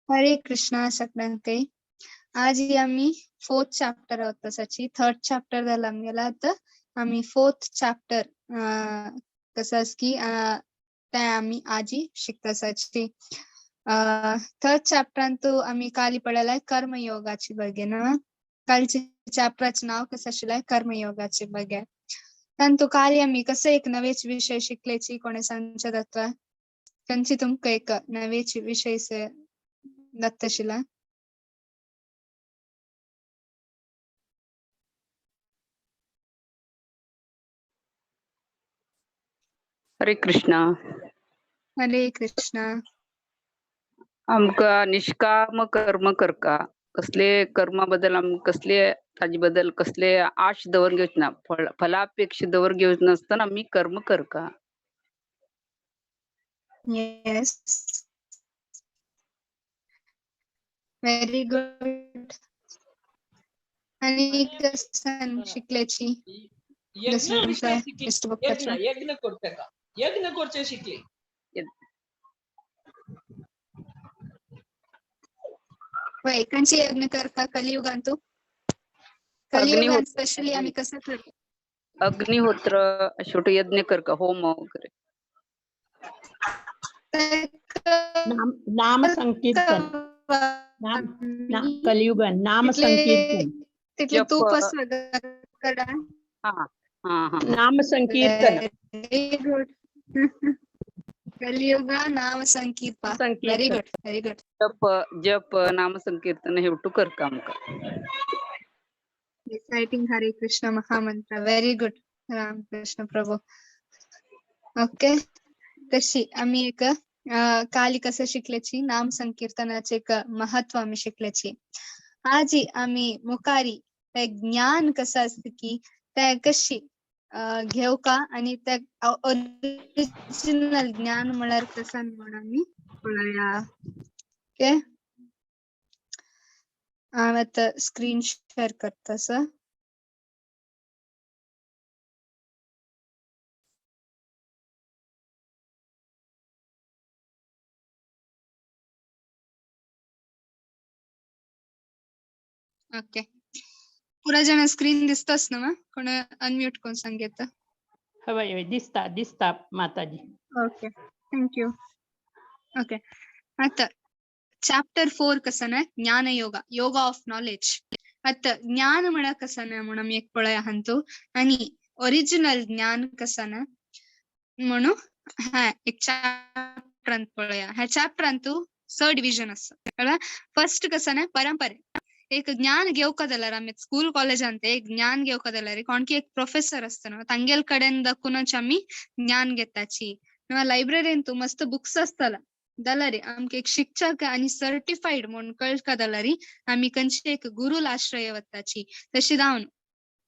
हरे कृष्णा सगळ्यांक. आज आम्ही फोर्थ चॅप्टर आहोत तसाची. थर्ड चॅप्टर झाला आमगेला. आता आम्ही फोर्थ चॅप्टर कसं की ते आम्ही आजी शिकतासाची. थर्ड चॅप्टरांतू आम्ही काली पडलाय कर्मयोगाची ಬಗ್ಗೆ ना. कालचे चॅप्टराचे नाव कसं आशिल्लें? कर्मयोगाचे ಬಗ್ಗೆ. तांतू काली आम्ही कसं एक नवेच विषय शिकलेची कोणे सांगच्या तत्व खंयची तुमकां एक नवेच विषय दत्तशिला? हरे कृष्णा. हरे कृष्णा. आमकां निष्काम कर्म करका, कसले कर्मा बद्दल आम कसले ताजे बद्दल कसले आश दवर घेवच ना, फलापेक्षा दवर घेवच नासतना आमी कर्म करका. येस, व्हेरी गुड. आणि कसं शिकल्याची यज्ञ विषय शिकले. टेक्स्ट यज्ञ बुकाचे यज्ञ करते का, यज्ञ करचे शिकले. वय खंयची यज्ञ करता कलियुगांतू? कलियुगान स्पेशली आम्ही कसं करतो? अग्निहोत्र छोटे यज्ञ करका, होम वगैरे. नाम संकीर्तन, कलियुगान नाम संकीर्तन, तिथले जप. तूपच वगैरे करा. हा हा हा नाम संकीर्तन. Very good. कलियुगा नाम संकीर्तन. व्हेरी संकीर्तन. Good, very good. जप जप नाम संकीर्तन हेवटू करका आमकां. Reciting Hare Krishna Mahamantra. Very good, Ramakrishna Prabhu. Okay, तशी आम्ही एक काली कसं शिकल्याची नाम संकीर्तनाचे एक महत्व आम्ही शिकल्याची. आजी आम्ही मुखारी ते ज्ञान कसं असतं की ते कशी घेऊ का आणि त्या ओरिजिनल ज्ञान म्हळ्यार कसं म्हणून आम्ही पळोवया. ओके, हांव आतां स्क्रीन शेअर करता सर. ओके, पुरा जण स्क्रीन दिसताच ना? कोण अनम्यूट कोण सांगता? हवय हवय, दिसता दिसता माताजी. Okay, thank you. Okay, आता चॅप्टर 4 कसं ना, ज्ञान योगा, योगा ऑफ नॉलेज. आता ज्ञान म्हळ्यार कसं ना म्हणून आमी एक पळया हांतू आणि ओरिजिनल ज्ञान कसं ना म्हणून हा एक चॅप्टरांत पळया. ह्या चॅप्टरांतू स डिविजन आसा. कळ्ळें? फर्स्ट कसं ना परंपरे एक ज्ञान घेवका जाल्यार आमी स्कूल कॉलेजांत एक ज्ञान घेवका जाल्यार कोणकी एक प्रोफेसर आसता न्हू, तांगेल कडेन दाखोवनच आमी ज्ञान घेताची. लायब्ररीन तूं मस्त बुक्स आसताला जाल्यार आमकां एक शिक्षक आनी सर्टिफाईड म्हूण कळका जाल्यार आमी खंयचे एक गुरूल आश्रय वताची. तशें जावन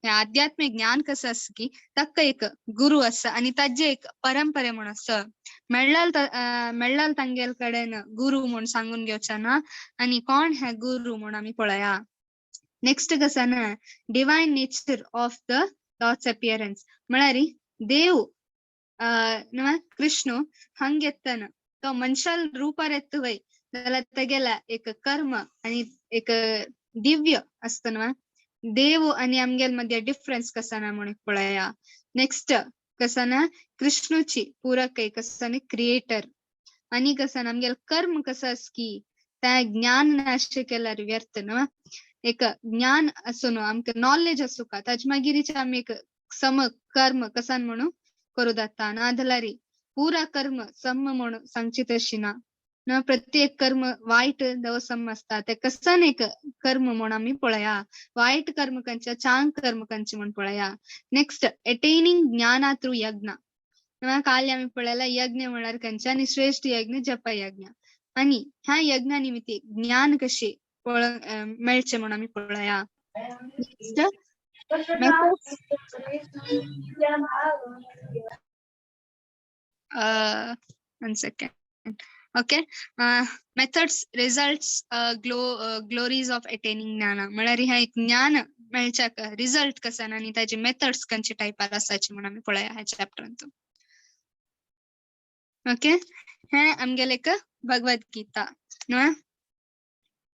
हें आध्यात्मीक ज्ञान कसं आसा की ताका एक गुरू आसा आनी ताजे एक परंपरे म्हूण आसा. मेळ्ळाल तांगेल कडेन गुरू म्हूण सांगून घेवचा ना आनी कोण हे गुरू म्हूण आमी पळया. नेक्स्ट कसं ना divine nature of the lord's appearance म्हळ्यार देव कृष्ण हंग येताना तो मनशाल रूपार येता वय जाल्यार तेगेल्या एक कर्म आनी एक दिव्य आसता न्हू, देव आनी आमगेल मदीं डिफरन्स कसो ना म्हणून पळया. नेक्स्ट कसं ना कृष्णूची पूरक एक कसं न्ही क्रिएटर आनी कसं ना आमगेल कर्म कसं आसा की त्या ज्ञान नाशे केल्यार व्यर्थ न्हू. एक ज्ञान आसूं न्हू आमकां नॉलेज आसूं का ताजे मागीरच आमी एक सम कर्म कसान म्हणून करूं जाता. ना जाल्यार पुरा कर्म सम म्हणून सांगची तशी ना, ना प्रत्येक कर्म वायट दव सम आसता ते कसान एक कर्म म्हणून आमी पळया. वायट कर्म खंयचे, चांग कर्म खंयचे म्हूण पळया. नेक्स्ट एटेनिंग ज्ञाना थ्रू यज्ञ. काल आमी पळयला यज्ञ म्हळ्यार खंयचे आनी श्रेष्ठ यज्ञ जप यज्ञ आनी ह्या यज्ञा निमित्ती ज्ञान कशें मेळचें म्हणून आमी पळया. Next methods. One second. Okay, methods, results, glories of attaining ज्ञान म्हळ्यार ह्या एक ज्ञान मेळच्याक रिजल्ट कसं आनी ताजे मेथड्स खंयचे टायपार आसाचे म्हणून आमी पळया ह्या चॅप्टरांत. ओके, हे आमगेले एक भगवद गीता न्हू.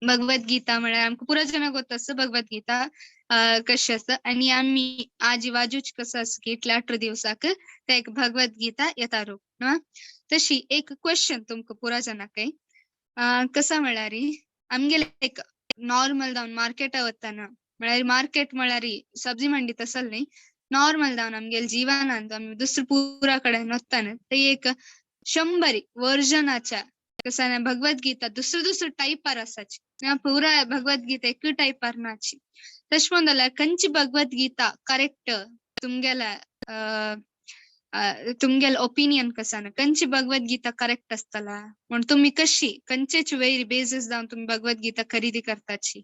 भगवद्गीता म्हळ्यार आमकां पुरो जाणांक गोत आसा भगवद्गीता कशी आसा आनी आमी आजी वाजूच कसो आसा की इतले 18 दिवसाक ते एक भगवद्गीता येता रूप न्हू. तशी एक क्वेश्चन तुमकां पुरो जाणांक कसा म्हळ्यार आमगेले एक नॉर्मल जावन मार्केटा वतना म्हळ्यार मार्केट म्हळ्यार सब्जी मंडी तसल न्ही, नॉर्मल जावन आमगेले जीवनांत आमी दुसऱ्या पुरा कडेन वतना ते एक 100 वर्जनाच्या कसा भगवद्गीता दुसरे दुसरे टायपार आसाची, पुरा भगवद्गीता एक टायपार नाची. तशें म्हणून जाल्यार खंयची भगवद्गीता करेक्ट तुमगेले तुमगेले ओपिनियन कसा ना, खंयची भगवद्गीता करेक्ट आसतला म्हण तुमी कशी खंयचेच वयर बेसीस जावन तुमी भगवद्गीता खरेदी करताची?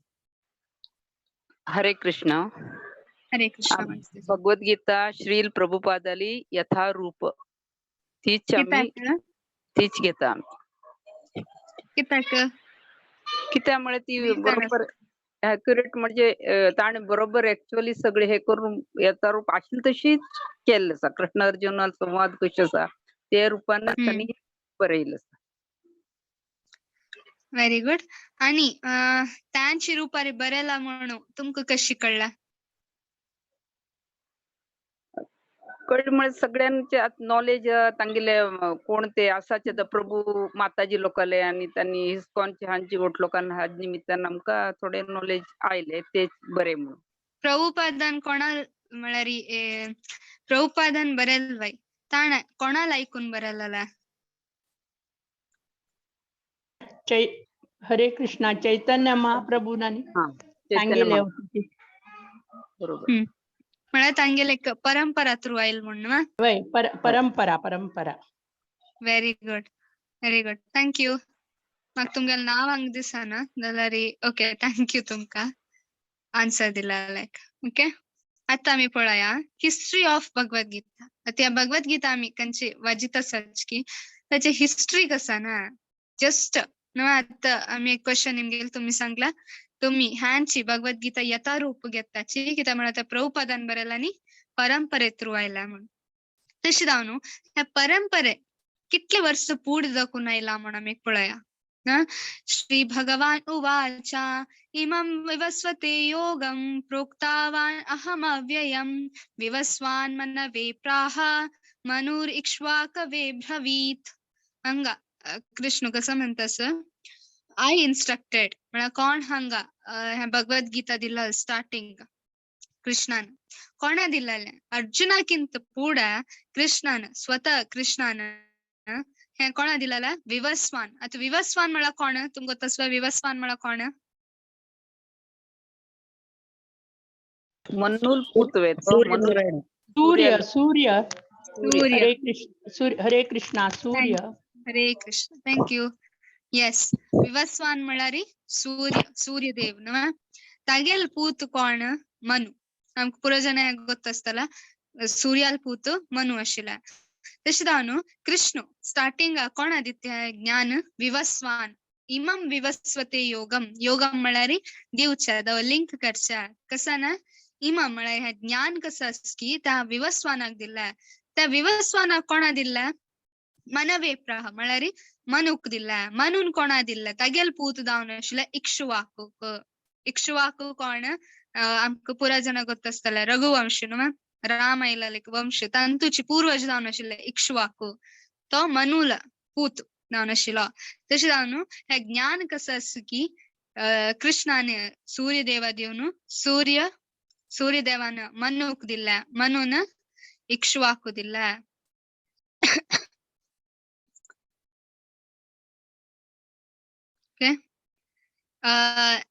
हरे कृष्ण. हरे कृष्ण. भगवद्गीता श्रील प्रभुपादाली यथारूप तीच आमी तीच घेता. कित्याक कित्यामुळे ती बरोबर ऍक्युरेट म्हणजे ताणें बरोबर ऍक्च्युअली सगळे हे करून यथारूप आशिल्ली तशीच केल्लें आसा. कृष्ण अर्जुना संवाद कशें आसा ते रुपान तांणी बरयलें आसा. Very good. आणि तांची रुपारी बरेला म्हणून तुमकां कशी कळ्ळा? कळ्ळें म्हळ्यार सगळ्यांचे नॉलेज तांगेले कोण ते आसाचे ते प्रभू माताजी लोकाले आनी तांणी इस्कॉनचे हांची गोट लोकांना ह्या निमित्तान आमकां थोडे नॉलेज आयले तेच बरे म्हणून. प्रभुपादान कोणा म्हळ्यार प्रभुपादान बरेल बाय ताणें कोणाला ऐकून बरेलेला? हरे कृष्णा. चैतन्य महाप्रभूंनी सांगितले. बरोबर. म्हळ्यार तांगेले एक परंपरा थ्रू आयल म्हणून. वय परंपरा परंपरा. Very good very good, thank you. म्हाका तुमगेलें नांव हांगा दिसना जाल्यार ओके thank you तुमकां आन्सर दिला लायक. ओके आतां आमी पळया हिस्ट्री ऑफ भगवद्गीता. आतां ह्या भगवद्गीता आमी खंयची वाजित आसाच की ताची हिस्ट्री कसा ना जस्ट न्हू. आतां आमी एक क्वेश्चन निमगेले तुमी सांगला तुमी ह्यांची भगवद्गीता यथा रूप घेताची कित्याक म्हळ्यार त्या प्रभुपादान बरयला आनी परंपरे थ्रू आयला म्हणून. तशें जावन न्हू ह्या परंपरे कितले वर्स पूड दाखोवन आयला म्हण आमी पळया. श्री भगवान उवाच इमं विवस्वते योगं प्रोक्तावान् अहमव्ययं विवस्वान् मनवे प्राह मनुर इक्ष्वाकवे ब्रवीत. हांगा कृष्ण कसं म्हणता I instructed म्हळ्यार कोण हांगा भगवद्गीता दिला स्टार्टिंग कृष्णान कोणा दिलेलें? अर्जुनाकिंत पूड कृष्णान स्वतः कृष्णान हे कोणा दिलेलें? विवस्वान. आतां विवस्वान म्हळ्यार कोण तुमकां तसो विवस्वान म्हळ्यार कोण? मनुल पूत सूर्य. सूर्य सूर्य. हरे कृष्ण हरे कृष्णा सूर्य. हरे Krishna thank you. Yes Vivasvan म्हळ्यार सूर्य, सूर्यदेव न्हू. तागेल पूत कोण? मनु. आमकां पुरो जाणांक गोत्त आसतला सूर्याल पूत मनु आशिल्ला. तशें जावन न्हू कृष्ण स्टार्टिंग कोणा दिता ज्ञान? विवस्वान. इमं विवस्वते योगम. योगम म्हळ्यार दिवच्या लिंक करच्या कसा ना इमं म्हळ्यार हें ज्ञान कसं आसा की त्या विवस्वानाक दिला. त्या विवस्वानाक कोणा दिला? मनवे प्राह म्हळ्यार मनुक दिला. मनून कोणा दिला? तागेल पूत जावन आशिल्ले इक्ष्वाकू. इक्ष्वाकू कोण? आमकां पुरा जाणां गोत्त आसतलें रघुवंश न्हू, राम आयला वंश तांतूची पूर्वज जावन आशिल्ले इक्ष्वाकू. तो मनुल पूत जावन आशिल्लो. तशें जावन न्हू हें ज्ञान कसं आसा की कृष्णान सूर्यदेवा दिवन सूर्य सूर्यदेवान मनुक दिला, मनून इक्ष्वाकू दिला. ओके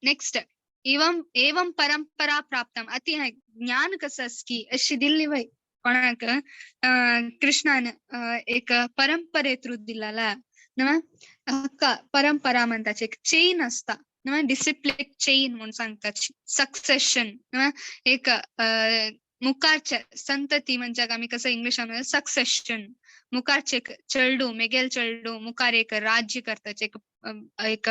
नेक्स्ट एवं एवं परंपरा प्राप्तम. अति ज्ञान कसं आसा की अशी दिल्ली वय कोणाक कृष्णान एक परंपरे थ्रू दिलाला न्हू. हाका परंपरा म्हणटाची एक चेन आसता न्हू, डिसिप्लिन चेन म्हूण सांगताची, सक्सेशन न्हू. एक मुखारचे संतती म्हणजे आमी कसं इंग्लिशान म्हणटा सक्सेशन. मुखारचे एक चेडूं मेगेल चेडूं मुखार एक राज्य करताचे, एक एक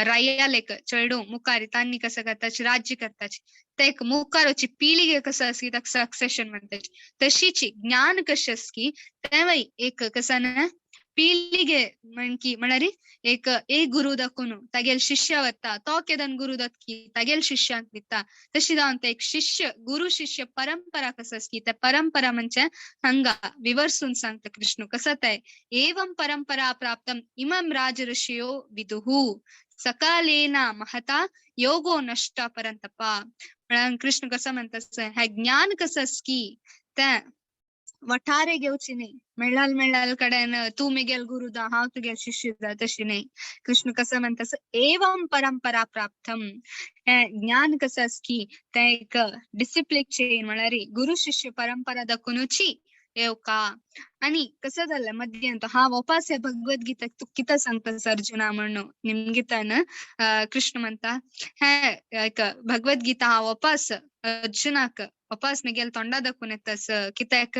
रायाल एक चेडूं मुखार तांणी कसं करताची राज्य करताची, ते एक मुखारची पिळगे कसं आसा की ताका सक्सेशन म्हणटाची. तशीच ज्ञान कशें आसा की तेंवय एक कसं ना पीळिगे म्हणकी म्हळ्यार एक एक गुरु दाखोवन तागेल शिष्य वता, तो केदन गुरु दत्की तागेल शिष्यांक दिता, तशी जावन ते एक शिष्य गुरु शिष्य परंपरा कसं की त्या परंपरा म्हणजे हांगा विवर्सून सांगता कृष्ण कसं ते एवं परंपरा प्राप्तम इमं राज ऋषियो विदुहु सकालेना महता योगो नष्ट परंतपा. म्हळ्यार कृष्ण कसं म्हणता हे ज्ञान कसं की ते वठारे घेवची न्ही, मेळाल मेळाल कडेन तूं मेगेल गुरु दा हांव तुगेल शिष्य दा तशी न्ही. कृष्ण कसं म्हणता एवं परंपरा प्राप्तम हें ज्ञान कसं की तें एक डिसिप्लिन चेन म्हळ्यार गुरु शिष्य परंपरा दाखोवनूची येवका. आनी कसं जालें मध्यांत हांव वापस हे भगवद्गीता तूं कितें सांगता अर्जुना म्हणून निमगितान कृष्ण म्हणटा हे एक भगवद्गीता हांव वापस अर्जुनाक वापस मेगेल तोंडा दाखोवन येता कित्याक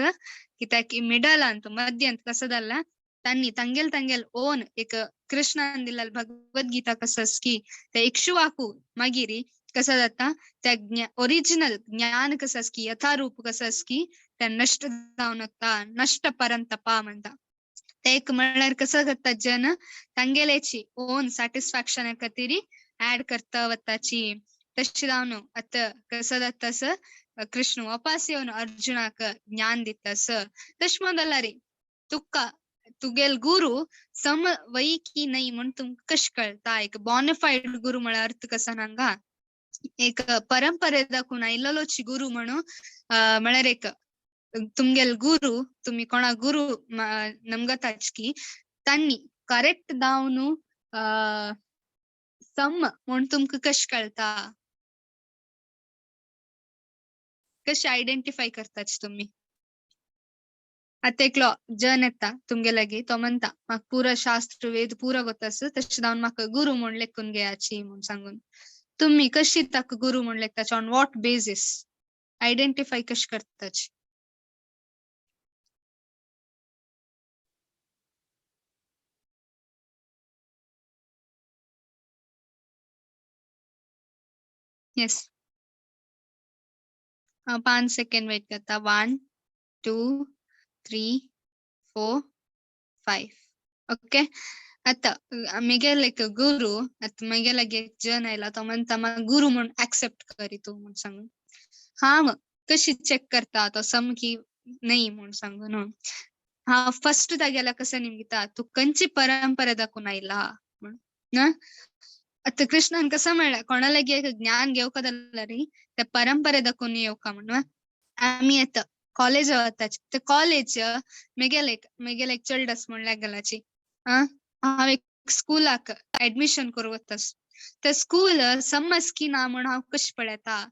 कित्याक मिडलांत मध्यांत कसं जालें तांणी तांगेल तांगेल ओन एक कृष्णान दिल्लें भगवद्गीता कसं की ते इक्ष्वाकू मागीर कसं जाता त्या ओरिजिनल ज्ञान कसं की यथारूप कसं की ते नष्ट जावन वता, नष्ट परंतपा म्हणटा. ते एक म्हळ्यार कसं करता जन तांगेल्याची ओन सॅटिस्फॅक्शन खातीर ऍड करता वताची. तशें जावन आतां कसं जाता कृष्ण वापस येवन अर्जुनाक ज्ञान दिता स. तशें म्हणून जाल्यार तुका तुगेल गुरु सम वय की न्हय म्हूण तुमकां कशें कळटा? एक बॉनफायड गुरु म्हळ्यार अर्थ कसो हांगा एक परंपरे दाखोवन आयिल्लोची गुरु म्हणून म्हळ्यार एक तुमगेल गुरु तुमी कोणा गुरु नमगताच की तांणी करेक्ट दावन सम म्हूण तुमकां कशें कळटा? कशें आयडेंटिफाय करताच तुमी? आतां एकलो जन येता तुमगे लागीं, तो म्हणटा म्हाका पुरा शास्त्र वेद पुरा गोत आसा, तशें जावन म्हाका गुरु म्हूण लेखून घेयाची म्हूण सांगून तुमी कशी ताका गुरु म्हूण लेखताची? ऑन what basis identify कशें करताची? येस, 5 सेकंड वेट करता. 1 2 3 4 5. ओके, आतां मेगेल एक गुरु आतां मेगे लागीं एक जन आयला, तो म्हणटा म्हाका गुरु म्हूण एक्सेप्ट करी तूं म्हूण सांगून. हांव कशी चॅक करता तो सामकी न्हय म्हूण सांगून? हांव फस्ट तागेल्या कसं निमगिता तूं खंयची परंपरा दाखोवन आयला म्हूण ना. आतां कृष्णान कसं म्हणलें कोणा लागीं एक ज्ञान घेवका जाल्यार त्या परंपरे दाखोवन येवका म्हणून. आमी आतां कॉलेज वताची, ते कॉलेज मेगेल एक चेडूं आसा म्हणल्यार गेलाची हांव एक स्कुलाक एडमिशन करूंक वता, ते स्कूल समज की ना म्हूण हांव कशें पळयता?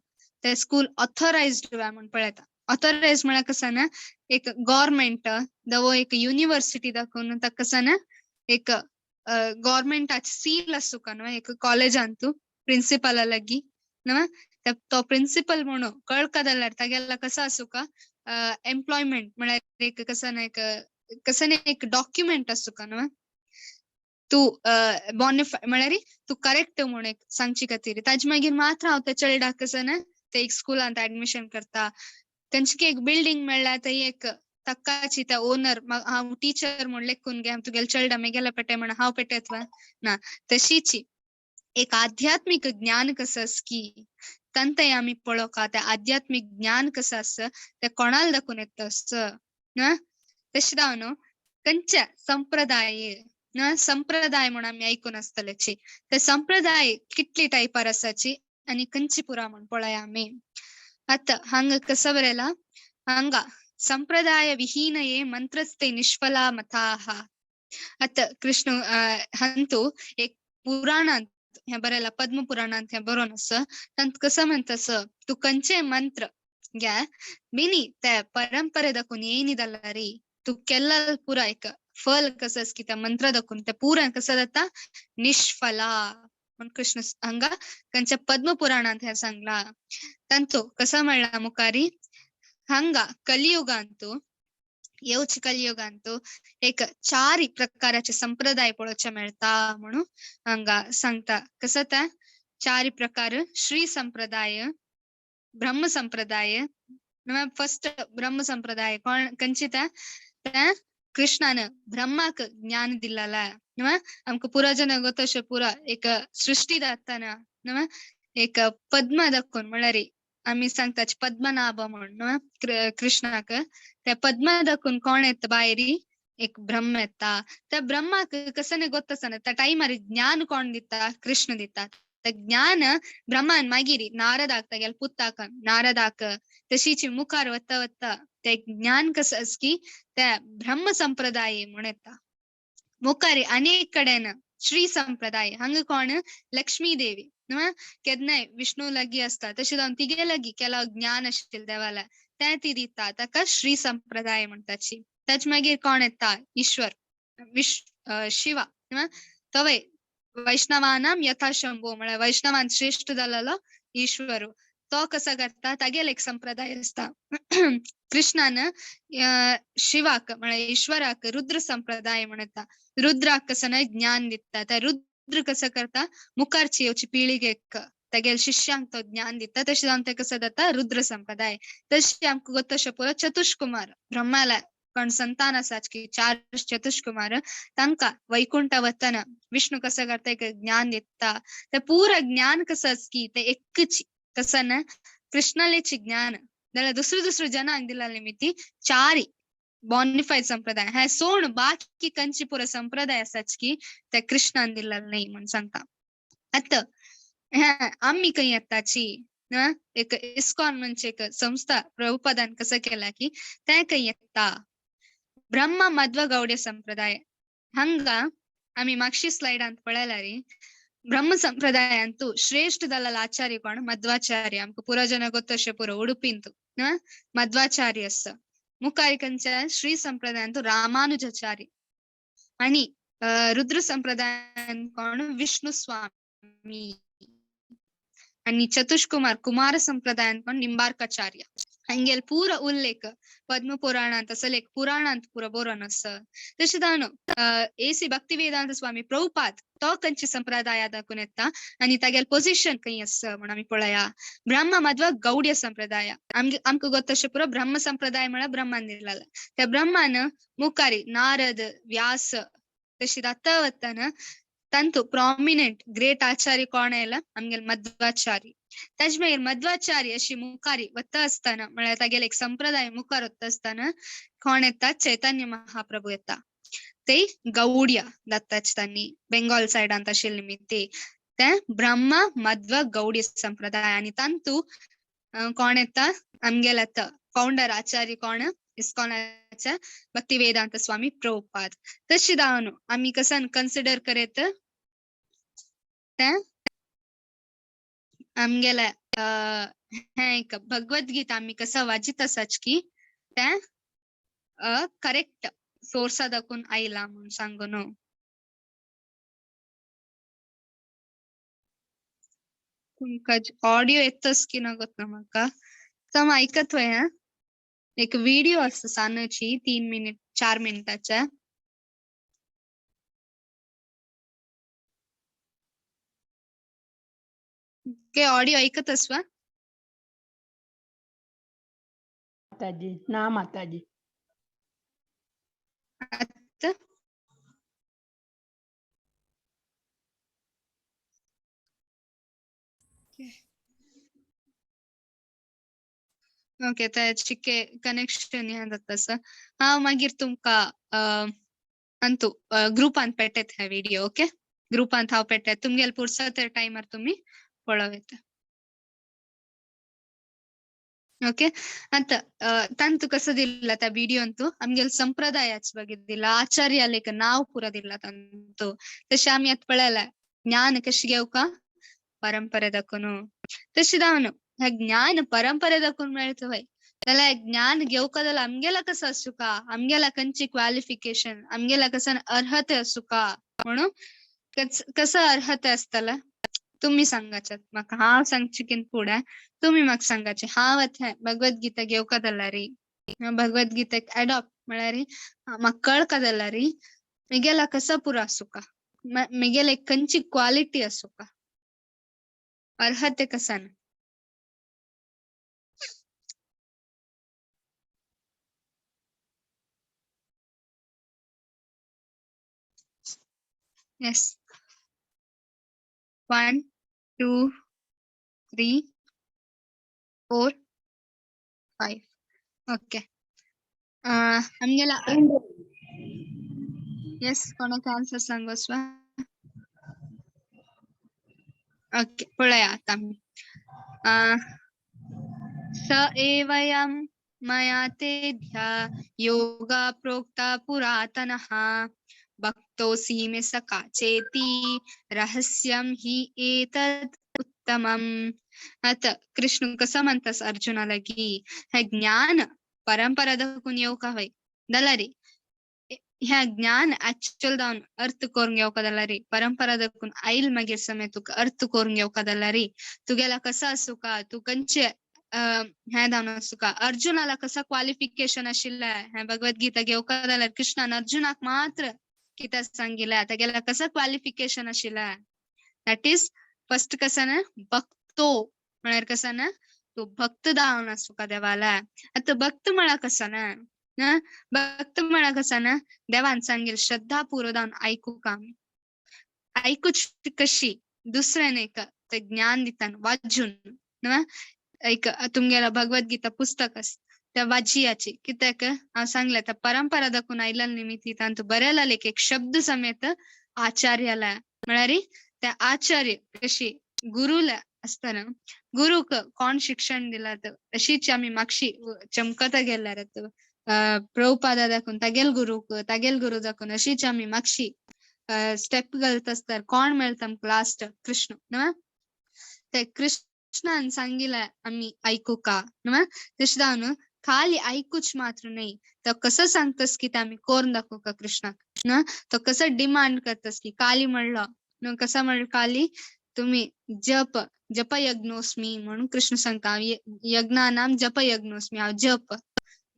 ते स्कूल ऑथोरायज्ड काय म्हूण पळयता. ऑथोरायज म्हळ्यार कसं ना एक गव्हर्मेंट दवो एक युनिवर्सिटी दाखोवन ताका कसं ना एक गव्हर्मेंटाची सील आसूका न्हय एक कॉलेजांतू प्रिंसिपला लागीं न्हय, तो प्रिंसिपल म्हणून कळका जाल्यार तागेला कसो आसूका एम्प्लॉयमेंट म्हळ्यार एक कसं ना एक कसं ना एक डॉक्युमेंट आसूका न्हय, तूं बॉनिफाय म्हळ्यार तूं करेक्ट म्हूण एक सांगची खातीर. ताजे मागीर मात्र हांव त्या चेडवाक कसं ना ते एक स्कुलांत एडमिशन करता. तेंचे एक बिल्डींग मेळ्ळ्या थंय एक तक्काची त्या ओनर हांव टिचर म्हूण लेखून घे तुगेले चेडा मेगेले पेटे म्हण हांव पेटेत ना. तशीची एक आध्यात्मीक ज्ञान कसं की तंतय आमी पळोवका ते आध्यात्मीक ज्ञान कसं आसा ते कोणाला दाखोवन येता असं ना. तशें जावन खंयच्या संप्रदाय ना संप्रदाय म्हूण आमी आयकून आसतलेची ते संप्रदाय कितली टायपार आसाची आनी खंयची पुरा म्हूण पळया आमी. आतां हांगा कसं बरयला हांगा संप्रदाय विहीन ये मंत्रस्ते निष्फला मताः. आतां कृष्ण हंतू एक पुराणांत हें बरयला पद्म पुराणांत हें बरोवन आसा. तांत कसं म्हणटा तूं खंयचे मंत्र घे बिनी ते परंपरे दाखोवन येयनी जाल्यार तूं केल्ला पुरा एक फल कसं की त्या मंत्र दाखोवन ते पुरा कसं जाता निष्फला म्हूण कृष्ण हांगा खंयच्या पद्म पुराणांत हें सांगला. तांतू कसं म्हणला मुखारी हांगा कलियुगांतू येवचे कलियुगांतू एक 4 प्रकाराचे संप्रदाय पळोवचे मेळटा म्हणून हांगा सांगता. कसं ते 4 प्रकार श्री संप्रदाय, ब्रह्म संप्रदाय. फर्स्ट ब्रह्म संप्रदाय कोण खंयची ते कृष्णान ब्रह्माक ज्ञान दिल्लाला आमकां पुरा जन गोतशें पुरा एक सृष्टी जाताना एक पद्म दाखोवन म्हळ्यार आमी सांगता पद्मनाभ म्हण कृष्णाक त्या पद्म दाखोवन कोण येता भायरी एक ब्रह्म येता. त्या ब्रह्माक कसं गोत्तासना त्या टायमार ज्ञान कोण दिता कृष्ण दिता. त्या ज्ञान ब्रह्मान मागीर नारदाक तागेल्या पुताक नारदाक तशीच मुखार वता वता ते ज्ञान कसं आस की त्या ब्रह्म संप्रदाय म्हण येता. मुखार अनेक कडेन श्री संप्रदाय हांगा कोण लक्ष्मी देवी केन्नाय विष्णू लागीं आसता तशें जावन तिगे लागीं केला ज्ञान आशिल्लें देवाला तें ती दिता ताका श्री संप्रदाय म्हणटाची. ताचे मागीर कोण येता ईश्वर शिवा तवय वैष्णवानाम यथा शंभो म्हळ्यार वैष्णवान श्रेष्ठ जालेलो ईश्वर तो कसो करता तागेलो एक संप्रदाय आसता. कृष्णान शिवाक म्हळ्यार ईश्वराक रुद्र संप्रदाय म्हण येता. रुद्राक कसो न्हय ज्ञान दिता त्या रुद्र कसो करता मुखारची येवची पिळगेक तागेल्या शिष्यांक तो ज्ञान दिता तशें जावन तें कसो जाता रुद्र संप्रदाय. तशें आमकां गोतशें पळय चतुष्कुमार ब्रह्माला कोण संतान आसाच की चार चतुष्कुमार तांकां वैकुंठ वतना विष्णू कसो करता एक ज्ञान दिता. ते पुरा ज्ञान कसो आस की ते एकच कसं ना कृष्णालेची ज्ञान जाल्यार दुसरे दुसरे जनांक दिला निमित्ती चारी बॉनिफाईड संप्रदाय हे सोड बाकी कंची पुरा संप्रदाय आसाच की ते कृष्णान दिला नाही म्हण सांगता. आतां हे आमी खंय येताची एक इस्कॉन म्हणजे एक संस्था प्रभुपदान कसं केला की ते खंय येता ब्रह्म मध्व गौड्य संप्रदाय. हांगा आमी मागशी स्लायडांत पळयला रे ब्रह्म संप्रदायांतु श्रेष्ठ जालेलो आचार्य कोण मध्वाचार्य. आमकां पुरा जन गोतशें पुरो उडुपींतु मध्वाचार्य आसा. मुखार खंयच्या श्री संप्रदायांतु रामानुजाचार्य आणि रुद्र संप्रदायान कोण विष्णु स्वामी आणि चतुष्कुमार कुमार संप्रदायान कोण निंबार्काचार्य. हांगेल पुरा उल्लेख पद्म पुराणांत असले एक पुराणांत पुरा बरोवन आसा. तशें जावन ए.सी. भक्तिवेदांत स्वामी प्रभुपाद तो खंयच्या संप्रदाया दाखोवन येता आनी तागेले पोझिशन खंय आसा म्हण आमी पळया. ब्रह्म मध्व गौड्य संप्रदाय आमकां गोतशें पुरो ब्रह्म संप्रदाय म्हळ्यार ब्रह्मान दिलेलो. त्या ब्रह्मान मुखारी नारद व्यास तशी जाता वतना तांतू प्रॉमिनंट ग्रेट आचार्य कोण आयला आमगेले मध्वाचार्य. ताजे मागीर मध्वाचार्य अशी मुखारी वता आसतना म्हळ्यार तागेले एक संप्रदाय मुखार वता आसतना कोण येता चैतन्य महाप्रभू येता. ते गौड्य दत्ताच तांणी बेंगॉल सायडांत आशिल्ले निमित्ती ते ब्रह्म मध्व गौड्य संप्रदाय आनी तांतू कोण येता आमगेले आतां फाउंडर आचार्य कोण इस्कॉनाचे भक्तिवेदांत स्वामी प्रभुपाद. तशें जावन आमी कसन कन्सिडर करीत ते आमगेले हें एक भगवद्गीता आमी कसं वाचित आसाच की ते करेक्ट सोर्सा दाखोवन आयला म्हूण सांगून. तुमकां ऑडियो येतच की ना गोत ना म्हाका तम आयकत वय. हा एक व्हिडिओ आसा सानची 3 मिनिट 4 मिनिटाचे. ओके ऑडिओ ऐकत असवा माताजी ना माताजी. आता ओके त्याचे कनेक्शन ह्या जाता. हांव मागीर तुमकां अंतू ग्रुपान पेटयत हे व्हिडिओ. ओके ग्रुपांत हांव पेटयत तुमगेले पुरसत टायमार तुमी पळोवं येता. ओके आतां तांतू कसं दिला त्या व्हिडिओंतू आमगेले संप्रदायाच ಬಗ್ಗೆ दिला आचार्यालेक नाव पुरा दिला तांतू. तशें आमी आतां पळयला ज्ञान कशें घेवका परंपरे दाखोवन. तशें जावन ह्या ज्ञान परंपरे दाखोवन मेळटा वय जाल्यार ज्ञान घेवका जाल्यार आमगेला कसो आसूका आमगेला खंयची क्वालिफिकेशन आमगेला कसं अर्हते आसूका म्हणून कसं अर्हते आसतलें तुम्ही सांगाच्यात म्हाका. हांव सांगची किन फुडें तुमी म्हाका सांगाचे. हांव आतां भगवद्गीता घेवका जाल्यार भगवद्गीतेक एडॉप्ट म्हळ्यार म्हाका कळका जाल्यार म्हगेला कसो पुरो आसूका म्हगेले खंयची क्वालिटी आसूका अर्हते कसान. Yes, 1 2 3 4 5. Okay, आमगेला येस, कोणाक आन्सर सांग वचवा. ओके, पळया आतां आमी. स एवयं मया तेभ्य योगा प्रोक्ता पुरातनः भक्तोऽसि मे सखा चेति रहस्यं हि एतत् उत्तमम्. आतां कृष्ण कसो म्हणतास अर्जुना लागीं, हें ज्ञान परंपरा दाखोवन येवंक हवंय जाल्यार, ह्या ज्ञान एक्चुअल जावन अर्थ करून घेवका जाल्यार, परंपरा दाखोवन आयल मागीर समय तुका अर्थ करून घेवका जाल्यार, तुगेला कसो आसूका, तूं खंयचे हें जावन आसूका. अर्जुनाला कसो क्वालिफिकेशन आशिल्लें हें भगवद्गीता घेवका जाल्यार कृष्णान अर्जुनाक मात्र कितें सांगिल्लें, तेगेल्या कसो क्वालिफिकेशन आशिल्लें. That is first कसं ना, भक्तो म्हळ्यार कसं ना, तूं भक्त जावन आसूका देवाला. आतां भक्त म्हळ्यार कसं ना, भक्त म्हळ्यार कसं ना, देवान सांगिल्लें श्रद्धा पूर्व जावन आयकुका. आयकुची कशी, दुसऱ्यान एक ते ज्ञान दिता वाचून. एक तुमगेला भगवद्गीता पुस्तक आसा त्या वाचियाची, कित्याक हांव सांगलें त्या परंपरा दाखोवन आयिल्ल्या निमित्त तांतू बरयला एक एक शब्द समेत आचार्याला, म्हळ्यार त्या आचार्य कशी गुरुला आसतना गुरुक कोण शिक्षण दिला तर अशीच आमी मागशी चमकता गेल्यार प्रभुपादा दाखोवन तागेल गुरुक, तागेल गुरु दाखोवन अशीच आमी मागशी स्टेप घालत आसतात. कोण मेळटा आमकां लास्ट, कृष्ण न्हय. ते कृष्णान सांगिल्लें आमी आयकुका न्हय, तशें जावन खाली आयकूच मात्र न्हय, तो कसो सांगतस की ते आमी करून दाखोवका कृष्णाक न्हय. तो कसो डिमांड करतस की काली म्हणलो न्हय, कसो म्हणलो काली, तुमी जप जप यज्ञोस्मी म्हणून कृष्ण सांगता, हांव यज्ञानाम जप यज्ञोस्मी, हांव जप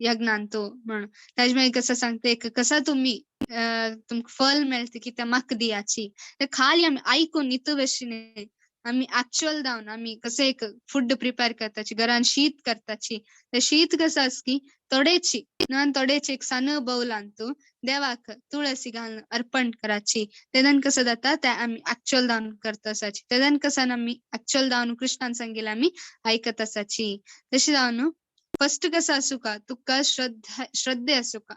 यज्ञान तो म्हणून. ताजे मागीर कसो सांगता एक कसो तुमी तुमकां फल मेळटा की ते म्हाका दियाची. ते खाली आमी आयकून नितू भशेन न्हय, आमी एक्चुअल जावन आमी कसं एक फूड प्रिपेर करताची, घरान शीत करताची, ते शीत कसं आसा की थोडेची न्हय, थोडेची एक सान बौलान तूं देवाक तुळसी घालून अर्पण कराची, तेन्ना कसं जाता ते आमी एक्चुअल जावन करता आसाची. तेन्ना कसं आमी एक्चुअल जावन कृष्णान सांगिल्लें आमी आयकत आसाची. तशें जावन फस्ट कसं आसूका, तुका श्रद्धा श्रद्धे आसूका,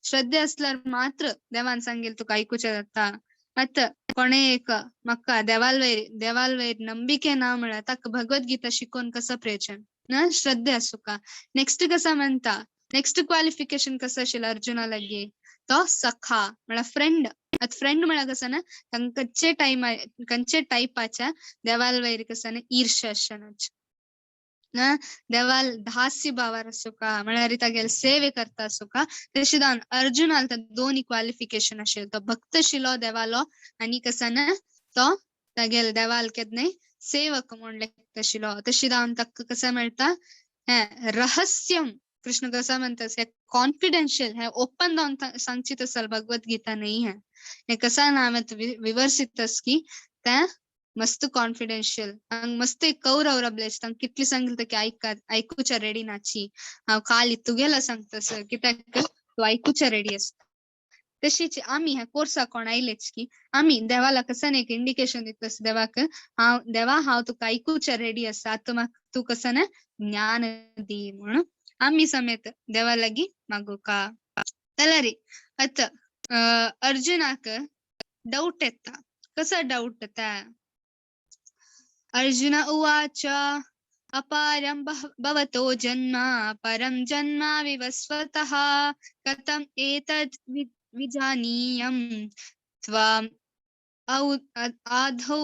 श्रद्धे आसल्यार मात्र देवान सांगिल्लें तुका आयकुचें जाता. आतां कोणें एक म्हाका देवाल वयर देवाल वयर नंबिके ना म्हळ्यार ताका भगवद्गीता शिकोवन कसो प्रयोजन ना, श्रद्धे आसूका. नेक्स्ट कसो म्हणटा, नेक्स्ट क्वालिफिकेशन कसो आशिल्लें अर्जुना लागीं, तो सखा म्हळ्यार फ्रेंड. आतां फ्रेंड म्हळ्यार कसो ना, तांकां खंयचे टायमा खंयचे टायपाच्या देवाल वयर कसो ना ईर्ष्या आसनाची ना, देवाल दास्य भावार आसूका, म्हळ्यार तागेले सेवे करता आसूका. तशें जावन अर्जुनाल दोनी क्वालिफिकेशन आशिल्लें, तो भक्त आशिल्लो देवालो आनी कसो ना तो तागेले देवाल केन्नाय सेवक म्हूण लेखता आशिल्लो. तशें जावन ताका कसो मेळटा हें रहस्यम, कृष्ण कसो म्हणटा हें कॉन्फिडेन्शियल, हें ओपन जावन सांगची तसल भगवद्गीता न्हय. हें हें कसो ना हांवें विवर्सीत की तें मस्त कॉन्फिडेन्शियल, हांग मस्त एक कौरव रबले, तांकां कितली सांगिल्लें की आयका आयकुच्या रेडी नाची, हांव खाली तुगेलो सांगता सर कित्याक तूं आयकुच्या रेडी आसता. तशीच आमी ह्या कोर्साक कोण आयलेच की आमी देवाला कसं एक इंडिकेशन दितस देवाक, हांव देवा हांव तुका आयकुच्या रेडी आसा, आतां म्हाका तूं कसं ना ज्ञान दी म्हणून आमी समेत देवा लागीं मागुका. जाल्यार आतां अर्जुनाक डावट येता, कसो डावट येता, अर्जुन उवाच अपारं भवतो जन्म परं जन्म विवस्वतः कथम् एतद् विजानीयं त्वाम् आदौ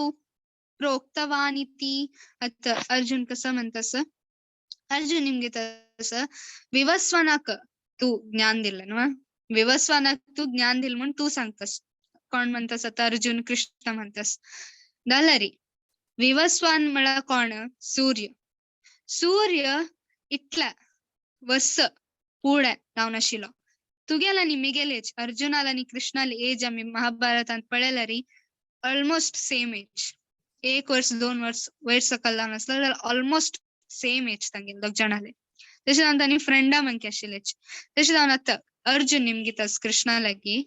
प्रोक्तवानिति. आतां अर्जुन कसो म्हणटास, अर्जुन निमगे तसं विवस्वनाक तूं ज्ञान दिलें न्हू, विवस्वनाक तूं ज्ञान दिलें म्हूण तूं सांगतास, कोण म्हणटास आतां अर्जुन कृष्ण म्हणटास. जाल्यार विवस्वान म्हळ्यार कोण, सूर्य. सूर्य इतल्या वर्स फुडें जावन आशिल्लो, तुगेल आनी मिगेल एज, अर्जुनाल आनी कृष्णाल एज आमी महाभारतांत पळयल्यार ऑलमोस्ट सेम एज, 1 वर्स 2 वर्स वयर सकयल जावन आसलो जाल्यार ऑलमोस्ट सेम एज तांगेले दोग जाणाले. तशें जावन तांणी फ्रेंडा मंकी आशिल्लेच. तशें जावन आतां अर्जुन निमगितास कृष्णा लागीं,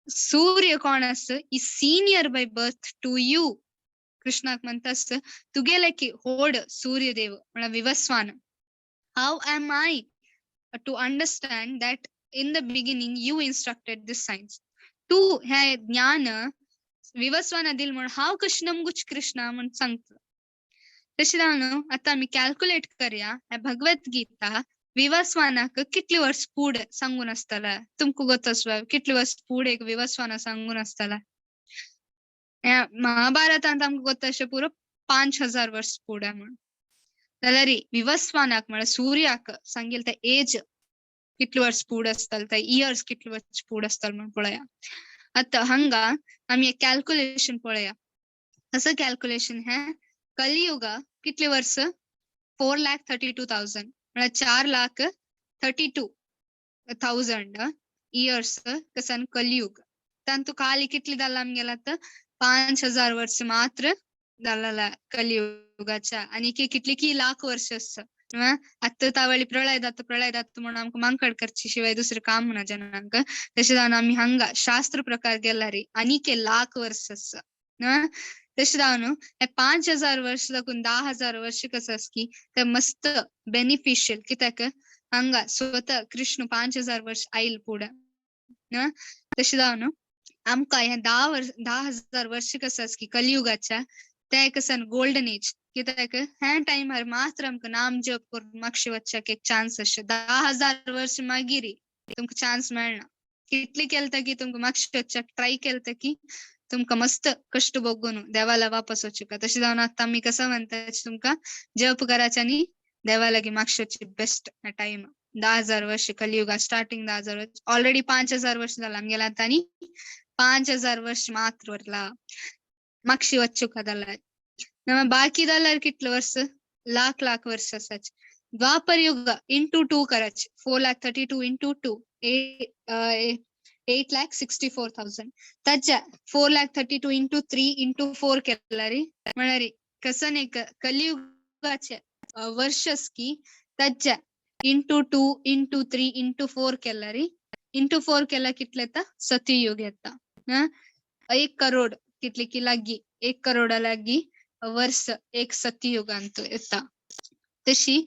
सूर्य कोण आस is senior by birth to you. कृष्णाक म्हणतास तुगेले की होड सूर्यदेव म्हळ्यार Vivasvan. How am I to understand that in the beginning you instructed this science? तू हे ज्ञान विवस्वाना दिल म्हणून हांव कशें नमगूच कृष्णा म्हण सांगता. तशें जावन न्हू आतां आमी कॅल्कुलेट करया हे भगवत गीता विवस्वानाक कितली वर्स फुडें सांगून आसतले. तुमकां गोत आसू कितली वर्स फुडें एक विवस्वाना सांगून आसतले. महाभारतांत आमकां गोत अशें पुरो 5000 वर्स फुडें म्हण. जाल्यार विवस्वानाक म्हळ्यार सूर्याक सांगेल ते एज कितले वर्स फुडें आसतले, ते इयर्स कितले वर्स फुडें आसतले म्हण पळया. आतां हांगा आमी एक कॅल्कुलेशन पळया. कसं कॅल्कुलेशन हें? कलियुग कितले वर्स? 4,32,000 म्हळ्यार 4,32,000 इयर्स कसन कलियुग. तांतू खाली कितली जालां आमगेले आतां 5000 वर्स मात्र जालेला कलियुगाच्या आनी कितली की लाख वर्ष आसा. आतां तावळी प्रळय जाता प्रळय जाता म्हणून आमकां मांकड करची शिवाय दुसरें काम ना जनांक. तशें जावन आमी हांगा शास्त्र प्रकार गेल्यार आनीक लाख वर्स आसा. तशें जावन हे 5000 वर्ष दाखून 10,000 वर्ष कसं आसा की ते मस्त बेनिफिशियल. कित्याक हांगा स्वतः कृष्ण 5000 वर्ष आयल फुडें. तशें जावन आमकां हे 10,000 वर्ष कसं आसा की कलियुगाच्या ते कसं गोल्डन एज. कित्याक हे टायमार मात्र आमकां नाम जप करून मागशे वचच्याक एक चान्स आसता. 10,000 वर्ष मागीर तुमकां चान्स मेळना. कितली केलता की तुमकां मागशे वचच्याक ट्राय केलता की तुमकां मस्त कश्ट भोगून देवाला वापस वचूका. तशें जावन आतां आमी कसं म्हणटा तुमकां जप करायचे आनी देवा लागीं मागशे वचचे बेस्ट टायम. 10,000 वर्ष कलियुगा स्टार्टिंग 10,000 वर्ष ऑलरेडी 5000 वर्ष जाला आमगेले आतां आनी 5000 वर्ष मात्र उरला मागशी वचूका जाल्यार. बाकी जाल्यार कितले वर्स? लाख लाख वर्ष आसाचे. द्वापर युग इंटू 2 करायचे. 4,32,000 इंटू 2 8,64,000. ताच्या 4,32,000 इंटू 3 इंटू 4 केल्यार म्हळ्यार कसन एक कलियुगाचे वर्ष की ताच्या इंटू 2 इंटू 3 इंटू 4 केल्यार इंटू 4 केल्यार कितले येता? सतयुग येता. 1 करोड कितले की लागीं 1 करोडा लागीं वर्स एक सतयुगांत येता. तशी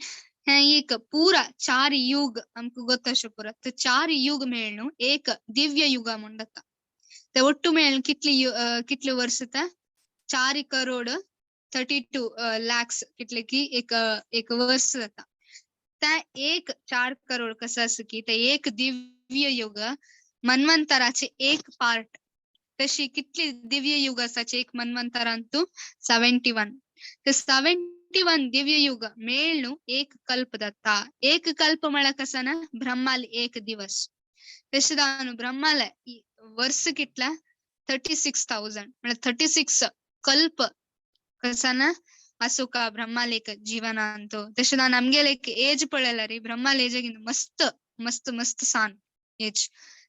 हें एक पुरा 4 युग आमकां गोत अशें पुरा ते 4 युग मेळ्ळू एक दिव्य युगा म्हूण जाता. ते ಒಟ್ಟು मेळ्ळू कितली कितले वर्स येता? 4 करोड 32 लॅक्स कितले की एक एक वर्स जाता. त्या एक 4 करोड कसं आसा की ते एक दिव्य युग मन्वंतराचे एक पार्ट. तशी कितली दिव्य युग आसाचे एक मन्वंतरांतू 71. ते 71 दिव्य युग मेळ्ळू एक कल्प जाता. एक कल्प म्हळ्यार कसं ना ब्रह्माल एक दिवस. तशें जावन ब्रह्माल वर्स कितला? 36,000 म्हळ्यार 36 कल्प कसं ना असुका ब्रह्माल एक जीवनांत. तशें जावन आमगेले एक एज पळयल्यार ब्रह्माल एज मस्त मस्त मस्त सान एज.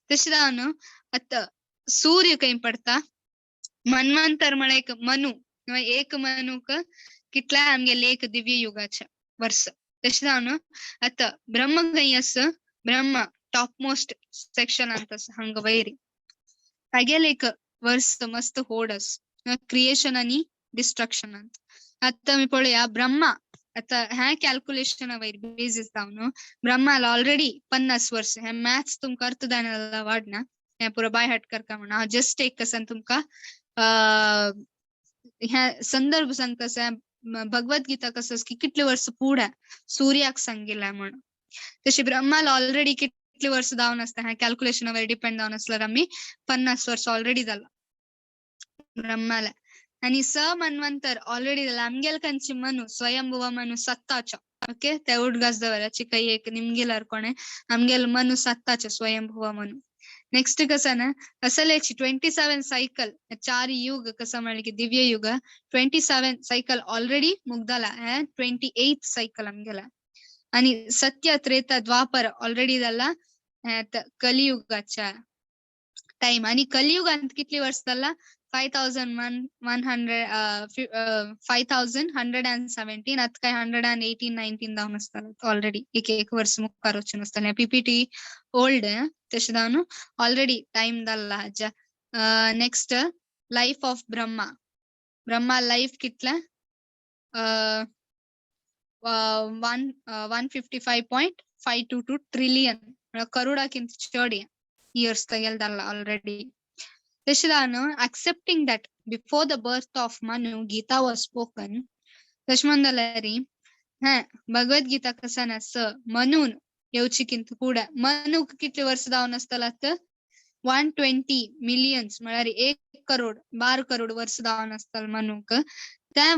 तशें जावन आतां सूर्य खंय पडता? मन्वंतर म्हळ्यार एक मनु. एक मनुक कितल्या आमगेले एक दिव्य युगाचे वर्स. तशें जावन आतां ब्रह्म खंय आसा? ब्रह्म टॉप मोस्ट सेक्शनांत आसा हांगा वयर. तागेले एक वर्स मस्त होड आसा क्रिएशन आनी डिस्ट्रक्शनांत. आतां आमी पळोवया ब्रह्मा आतां हें कॅल्कुलेशना वयर बेजीस जावन ब्रह्माला ऑलरेडी 50 वर्स. हें मॅथ्स तुमकां अर्थ जायना वाडना, हें पुरो बाय हार्ट करता म्हणून हांव जस्ट एक कसन तुमकां हें संदर्भ सांगता. भगवत गीता कसं की कितले वर्स फुडें सूर्याक सांगिल्लें म्हणून. तशें ब्रह्माला ऑलरेडी कितले वर्स जावन आसता हें कॅल्कुलेशना वयर डिपेंड जावन आसल्यार आमी 50 वर्स ऑलरेडी जाला ब्रह्माला. आनी स मन्वंतर ऑलरेडी जाला. आमगेले कंची मनु स्वयंभुव मनु सत्ताचो. ओके, ते उडगास दवराची काही एक निमगेल्यार कोणे आमगेले मनु सत्ताचो स्वयंभुव मनु. नेक्स्ट कसं ना असलेची 27 सायकल 4 युग कसं म्हणले की दिव्य युग 27 सायकल ऑलरेडी मुग्दला. 28 सायकल आमगेला. आनी सत्य त्रेता द्वापर ऑलरेडी जाला कलियुगाच्या टाइम. आनी कलियुगांत कितली वर्स जाला? 5117 आतां काय 118 19 जावन आसतले ऑलरेडी. एक एक वर्स मुखार वचून आसतलें. पीपीटी ओल्ड तशें जावन ऑलरेडी टायम जाल्ला हाज्या. Next life of Brahma. Brahma life कितले 155.522 trillion म्हळ्यार करोडाकिंत चड इयर्स तेगेले ऑलरेडी. तशें जावन accepting that before the birth of Manu Gita was spoken. तशें म्हणून जाल्यार हें भगवद गीता कसा स मनून येवची किंत फुडें मनूक कितले वर्स जावन आसतला 120 मिलियन्स म्हळ्यार 1 करोड 12 करोड वर्स जावन आसतले मनूक. त्या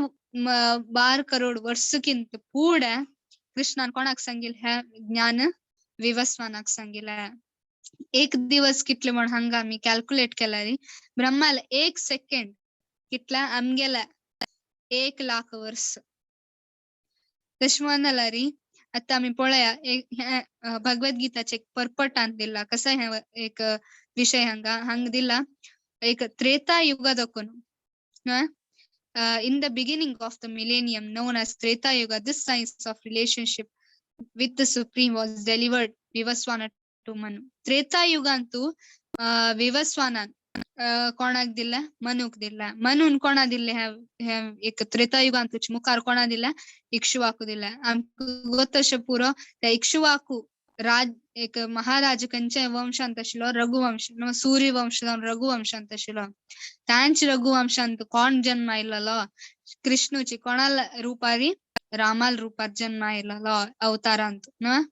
12 करोड वर्स किंत फुडें कृष्णान कोणाक सांगिल्लें हें ज्ञान विवस्वानाक सांगिल्लें. एक दिवस कितले म्हण हांगा आमी कॅल्क्युलेट केल्यार ब्रह्माल 1 सेकेंड कितल्या आमगेल्या 1 लाख वर्स. तशें म्हणून जाल्यार आतां आमी पळया एक हें भगवद गीताचे एक परपटांत दिला कसो हें एक विशय हांगा हांगा दिला एक त्रेता युगा दाखोवन. In the beginning of the millennium known as Treta Yuga, this science of relationship with the Supreme was delivered Vivaswana to Manu. Treta Yugantu Vivaswana कोणाक दिला मनुक दिला. मनून कोणा दिल्ले एक त्रेता युगांतूच मुखार कोणा दिला इक्ष्वाकू दिला. आमकां गोतशें पुरो त्या इक्ष्वाकू राज एक महाराज खंयच्या वंशांत आशिल्लो रघुवंश सूर्य वंश जावन रघुवंशांत आशिल्लो. तांच रघुवंशांत कोण जन्म आयलेलो कृष्णूची कोणाल रुपारी रामाल रुपार जन्म आयलेलो अवतारांत न्हू.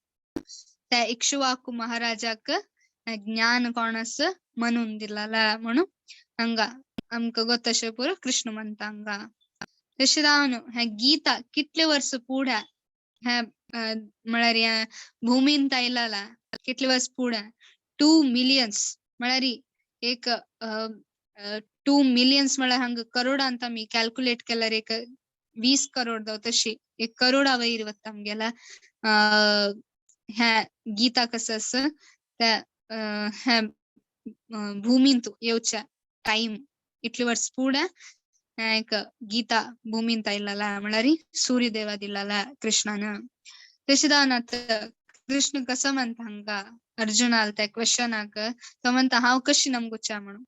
त्या इक्ष्वाकू महाराजाक ज्ञान कोणास म्हणून दिलाला म्हणून हांगा आमकां गोतशें पुरो कृष्ण म्हणटा हांगा. तशें जावन हें गीता कितले वर्स फुडें हें म्हळ्यार ह्या भुमींत आयलेला कितले वर्स फुडें 2 मिलियन्स म्हळ्यार एक 2 मिलियन्स म्हळ्यार हांगा करोडांत आमी कॅल्क्युलेट केल्यार एक 20 करोड जावं तशी 1 करोडा वयर वता आमगेल्या ह्या गीता कसं आसा त्या ह्या भुमींत येवच्या टायम इतले वर्स फुडें एक गीता भुमींत आयलेला म्हळ्यार सूर्यदेवा दिलाला कृष्णान. तशें जावन आतां कृष्ण कसो म्हणटा हांगा अर्जुनाल त्या क्वेश्चनाक तो म्हणटा हांव कशी नमगुच्या म्हणून.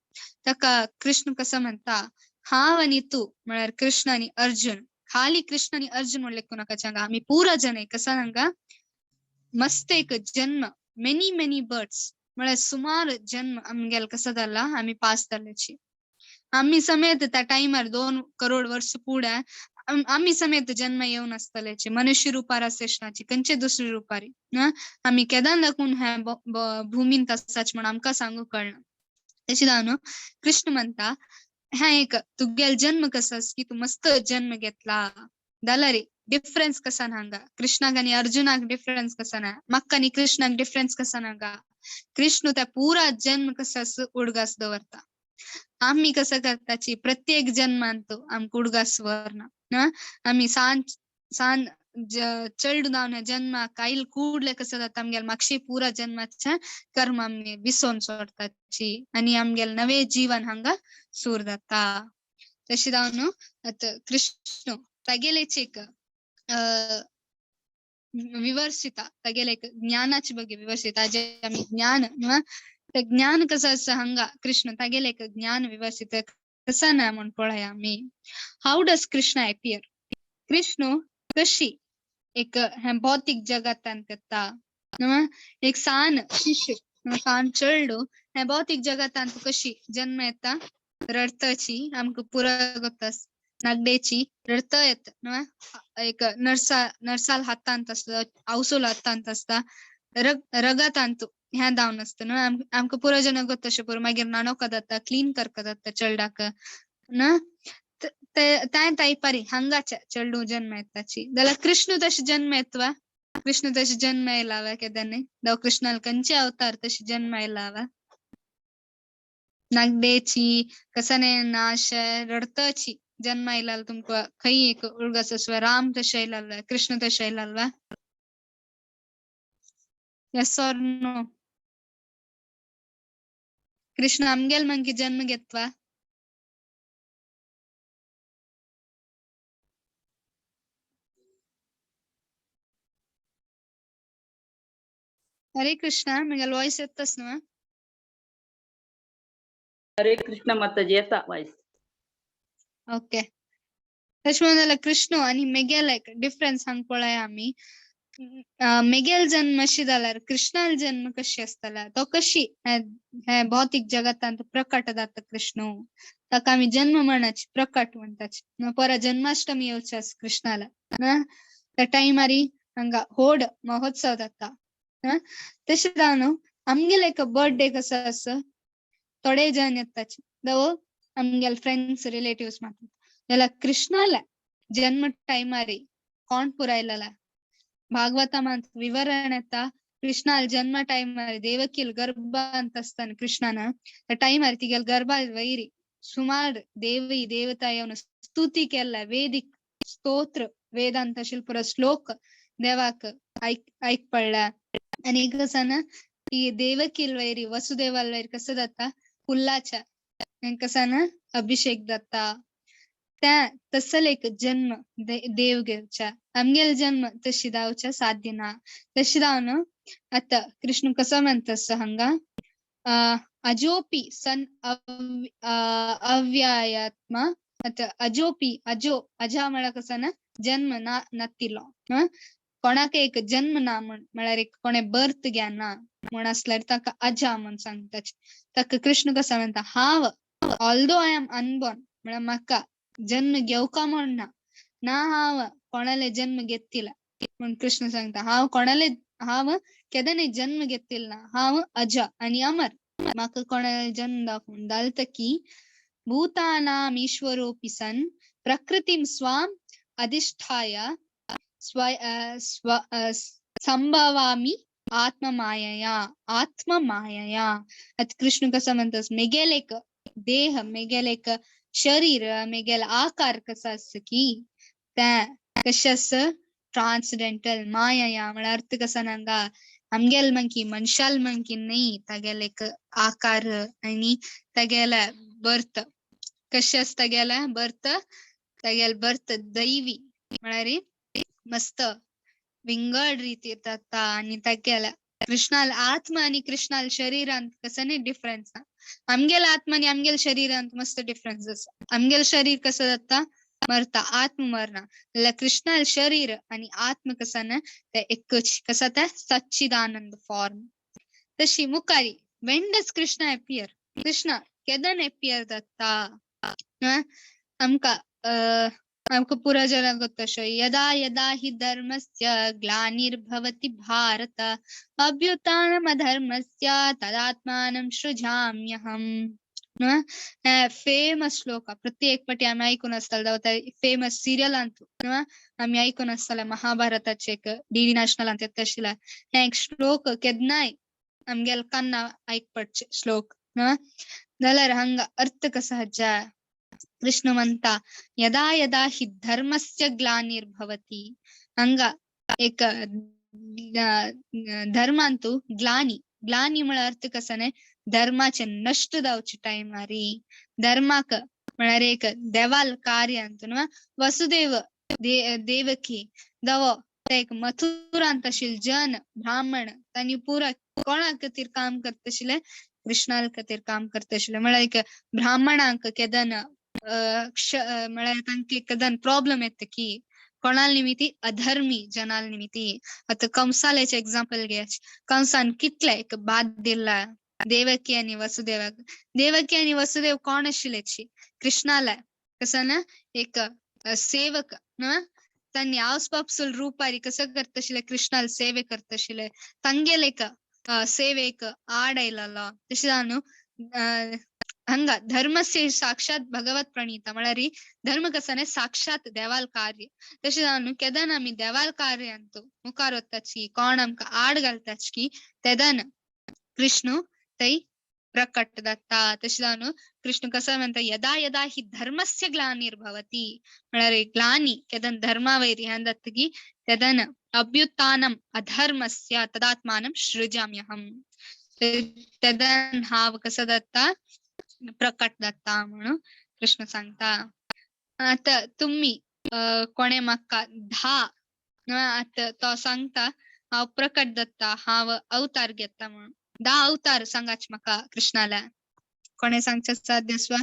ताका कृष्ण कसो म्हणटा हांव आनी तूं म्हळ्यार कृष्ण आनी अर्जुन. खाली कृष्ण आनी अर्जुन म्हणलें नाका हांगा आमी पुरा जन कसो हांगा मस्त एक जन्म मेनी मेनी बर्ड्स म्हळ्यार सुमार जन्म आमगेले कसो जाला आमी पास जाल्याची. आमी समेत त्या टायमार 2 करोड वर्स फुडें आमी समेत जन्म येवन आसतल्याची मनुष्य रुपार आसनाची खंयचे दुसरे रुपारी आमी केदान लागून ह्या भुमींत आसाच म्हण आमकां सांगूंक कळना. तशें जावन कृष्ण म्हणटा हें एक तुगेलो जन्म कसो आसा की तूं मस्त जन्म घेतला जाल्यार डिफरन्स कसा ना हांगा कृष्णाक आनी अर्जुनाक डिफरन्स कसा ना म्हाका आनी कृष्णाक डिफरन्स कसा ना हांगा. कृष्ण त्या पुरा जन्म कसो उडगास दवरता. आमी कसं करताची प्रत्येक जन्मांत आमकां उडगास व्हरना. आमी सान सान चेडूं जावन जन्माक आयल कूडले कसं जाता आमगेले मागशे पुरा जन्माच्या कर्म आमी विसोवन सोडटाची आनी आमगेले नवे जीवन हांगा सूर जाता. तशें जावन आतां कृष्ण तागेलेच एक विवर्सिता तागेले एक ज्ञानाचे ಬಗ್ಗೆ विवर्सिता जे आमी ज्ञान ज्ञान कसं आसा हांगा कृष्ण तागेले एक ज्ञान विवर्सित कसं ना म्हण पळया आमी. How does Krishna appear. Krishna कशी एक हें भौतीक जगतांत येता एक सान शिशु सान चेडूं हें भौतीक जगतांत कशी जन्म येता रडतची आमकां पुरो गोता नागडेची रडत येता एक नर्सा नर्साल हातांत आसता आवसूल हातांत आसता रगतांत हें धांवन आसता न्हू. आमकां पुरो जन गोता पुरो मागीर न्हाणोवका जाता क्लीन करका जाता चेडवाक न्हू. तें टायपारी हांगाच्या चेडूं जन्म येताची जाल्यार कृष्ण तशें जन्म येतवा कृष्ण तशें जन्म येयला वा केदनी जावं कृष्णाल खंयचे अवतार तशें जन्म येयला वा नागडेची कसने नाश रडतची जन्म येयला तुमकां खंय एक उडगास आसवा राम तशें येयला कृष्ण तशें येयला वा. Yes or no. Krishna आमगेल मागीर जन्म घेतवा. हरे कृष्णा म्हगेलो वॉयस येतास न्हू. हरे कृष्ण माताजी, येता वॉयस. ओके. तशें म्हणून जाल्यार कृष्ण आनी मेगेल एक डिफरन्स हांग पळया आमी. मेगेल जन्म अशी जाल्यार कृष्णाल जन्म कशी आसतला, तो कशी हे भौतीक जगतांत प्रकट जाता कृष्ण, ताका आमी जन्म म्हणच प्रकट म्हणटाच. परत जन्माष्टमी येवची आसा कृष्णाला त्या टायमारी हांगा होड महोत्सव जाता. तशें जावन न्हू आमगेले एक बर्थडे कसो आसा, थोडे जण येताच दवो आमगेले फ्रेंड्स रिलेटिव्स मात्र, जाल्यार कृष्णाला जन्म टायमारी कोण पुरायलेला भागवतामांत विवरण येता. कृष्णाल जन्म टायमार देवकील गर्भांत आसतना कृष्णान त्या टायमार तिगेल गर्भाल वैरी सुमार देवी देवता येवन स्तुती केल्ला, वेदिक स्तोत्र वेदांत शिल्पुर श्लोक देवाक ऐक ऐक पडला. आनी कसं ना ती देवकील वैरी वसुदेवाल वैरी कसं जाता पुल्लाच्या कसं ना अभिषेक जाता. त्या तसले एक जन्म देव घेवच्या आमगेल जन्म तशी जावच्या साध्य ना. तशी जावन आता कृष्ण कसो म्हणतस हांगा अजोपी सन अव्ययात्मा. आता अजोपी अजो अजा म्हळ्यार कसो ना जन्म ना नातिलो, कोणाक एक जन्म ना म्हण म्हळ्यार एक कोणे बर्थ घेना म्हण आसल्यार ताका अजा म्हण सांगता. ताका कृष्ण कसो म्हणटा हांव ऑल्दो I am unborn म्हळ्यार म्हाका जन्म घेवका म्हण ना, ना हांव कोणाले जन्म घेतिला म्हण कृष्ण सांगता. हांव कोणाले हांव केदने जन्म घेतिल ना, हांव अजा आनी अमर, म्हाका कोणाले जन्म दाखोवन दालता की भूतानाम ईश्वरोपी सन प्रकृतीम स्वाम अधिष्ठाय स्व स्व संभवामी आत्ममायया आत्ममायया. आतां कृष्ण कसो म्हणटा मेगेल एक देह मेगेल एक शरीर मेगेल आकार कसो आसा की तें कशें आसा ट्रान्सडेंटल मायया म्हळ्यार अर्थ कसो हांगा आमगेल मंकी मनशाल मंकी न्ही, तागेले एक आकार आनी तागेले बर्थ कशें आसा, तागेले बर्थ तागेले बर्थ दैवी म्हळ्यार मस्त विंगड रितीर जाता. आनी तागेले कृष्णाल आत्मा आनी कृष्णाल शरीरांत कसो न्ही डिफरन्स ना, आमगेल आत्मा आनी आमगेल शरीरांत मस्त डिफरन्स आसा. आमगेल शरीर कसो जाता मरता, आत्मा मरना, जाल्यार कृष्णाल शरीर आनी आत्मा कसो ना ते एकच कसो ते सच्चिदानंद फॉर्म. तशी मुखारी when does Krishna appear, Krishna केदन appear जाता आमकां आमकां पुरा जनांक तशें यदा यदा हि धर्मस्य ग्लानिर्भवति भारत अभ्युत्थानमधर्मस्य तदात्मानं सृजाम्यहम्. फेमस श्लोक प्रत्येक पटी आमी आयकून आसतले, फेमस सिरियल अंतू आमी आयकून आसतले महाभारताचे एक डीडी नॅशनल अंत येता आशिल्ले हे एक श्लोक केन्नाय आमगेले कान्ना आयक पडचे श्लोक. जाल्यार हांगा अर्थ कसो हाज्या कृष्ण म्हणता यदा यदा हि धर्मस्य ग्लानिर्भवति. हांगा एक धर्मांतू ग्लानी ग्लानी म्हळ्यार अर्थ कसो न्ही धर्माचे नश्ट जावचे टायमारी धर्माक म्हळ्यार एक देवाल कार्य अंतू न्हू वसुदेव देवकी दवो ते एक मथुरांत आशिल्ले जन ब्राह्मण तांणी पुरा कोणा खातीर काम करता आशिल्ले कृष्णा खातीर काम करता आशिल्ले. म्हळ्यार एक ब्राह्मणांक केदन म्हळ्यार तांकां केदन प्रॉब्लम येता की कोणाल निमिती अधर्मी जनाल निमिती. आतां कंसालेचे एग्जाम्पल घे, कंसान कितले एक बाद दिला देवकी आनी वसुदेवाक. देवकी आनी वसुदेव कोण आशिल्लेची कृष्णाला कसं ना एक सेवक न्हू तांणी आवसपापसूल रुपारी कसं करता आशिल्ले कृष्णाल सेवे करता आशिल्ले, तांगेले एक सेवेक आड आयलेलो. तशें जावन हांगा धर्मस्य साक्षात भगवत प्रणीता म्हळ्यार धर्म कसो न्ही साक्षात देवाल कार्य. तशें जावन केदन आमी देवाल कार्यांत मुखार वताची कोण आमकां आड घालताच की तेदन कृष्ण तै प्रकट जाता. तशें जावन कृष्ण कसो म्हणटा यदा यदा हि धर्मस्य ग्लानिर्भवति म्हळ्यार ग्लानी केदन धर्मा वयर हें जाता की तेदन अभ्युत्थानम अधर्मस्य तदात्मानं सृजाम्यहम्. तेदन हांव कसो जाता प्रकट जाता म्हणून कृष्ण सांगता. आतां तुमी कोणे म्हाका धा आतां तो सांगता हांव प्रकट जाता हांव अवतार घेता म्हणून, 10 अवतार सांगाच म्हाका कृष्णाला कोणे सांगचें साध्य आसवा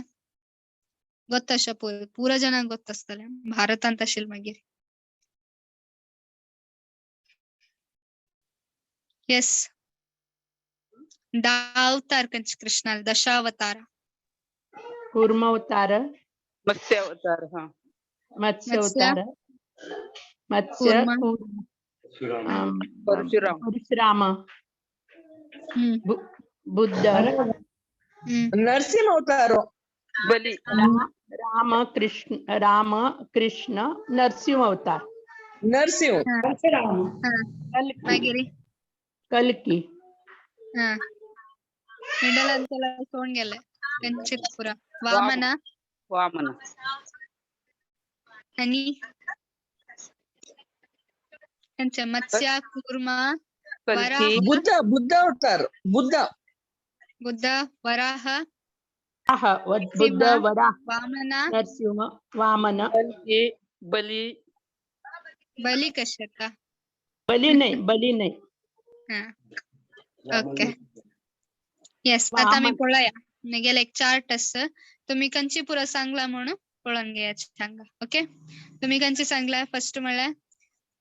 ಗೊತ್ತಶ ಪೂರ ಪೂರ ಜನ ಗೊತ್ತಸ್ತಲೆ ಭಾರತ ಅಂತ ಆಶಿಲ್ ಮಾಗೀರ್. ಎಸ್, 10 अवतार कंच कृष्णाल, दशावतार. कूर्म अवतार. मत्स्य अवतार, हा. मत्स्य अवतार, मत्स्य, कूर्म. कूर्म, परशुराम. परशुराम, बुद्ध, नरसिंह अवतार. बली. राम, कृष्ण, राम, कृष्ण, नरसिंह अवतार. नरसिंह. कल्की. मागीर. कल्की. हा, मिडल अंतला सोडून गेले कंचित पुरा. वामन. वामन. आणि कंचे? मत्स्य, कूर्म, कल्की. बुद्ध, बुद्ध अवतार, बुद्ध. बुद्ध, वराह. वराह, बुद्ध, वराह. वामन. नरसिंह, वामन. कल्की, बली. बली कशाचा? बली नाही, बली नाही. हा, ओके, येस. आता आमी वामन. पळोवया, मागीर एक चार्ट आसा. तुमी कंची पुरो सांगला म्हणून पळोवन घेयात सांगा. ओके, तुमी कंची सांगला? फर्स्ट म्हळ्यार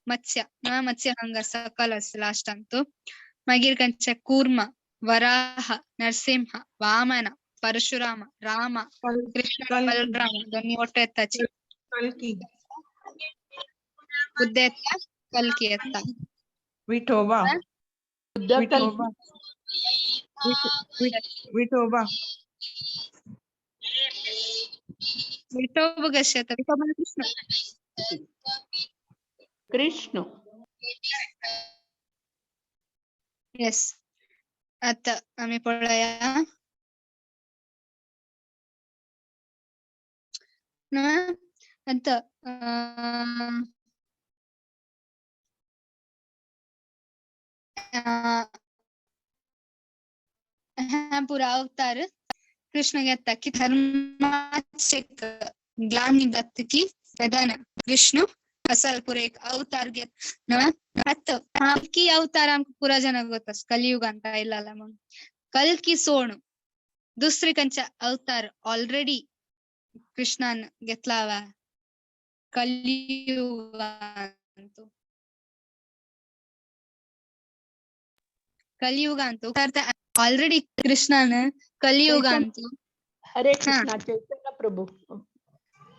मत्स्य. मत्स्य हांगा सकल आसा लास्टान तो. मागीर कंचे? कूर्म, वराह, नरसिंह, वामन, परशुराम, राम, कृष्ण, बलराम, दोन्ही ಒಟ್ಟು ಎತ್ತಾಚಿ. कल्की. बुद्ध येता, कल्की येता. विठोबा. बुद्ध, कल्की. विठोबा, विठोबा. विठोबा कशे येता? विठोबा कृष्ण. कृष्ण. येस, आता आमी पळोवया. आता ह्या पुरा अवतार कृष्ण घेता की धर्माचे ग्लानी जाता की प्रधान विष्णू असल पुरा एक अवतार घेत. आतां कल्की अवतार आमकां पुरा जनाक ಗೊತ್ತ, ಕಲಿಯುಗ ಅಂತ ಇಲ್ಲಲ್ಲ म्हणून. कल्की सोड दुसरे कंचे अवतार ऑलरेडी कृष्णान घेतला वा कलियुगांतु? कलियुगांतु तर ऑलरेडी कृष्णान कलियुगांतु हरे कृष्णा, चैतन्य प्रभू.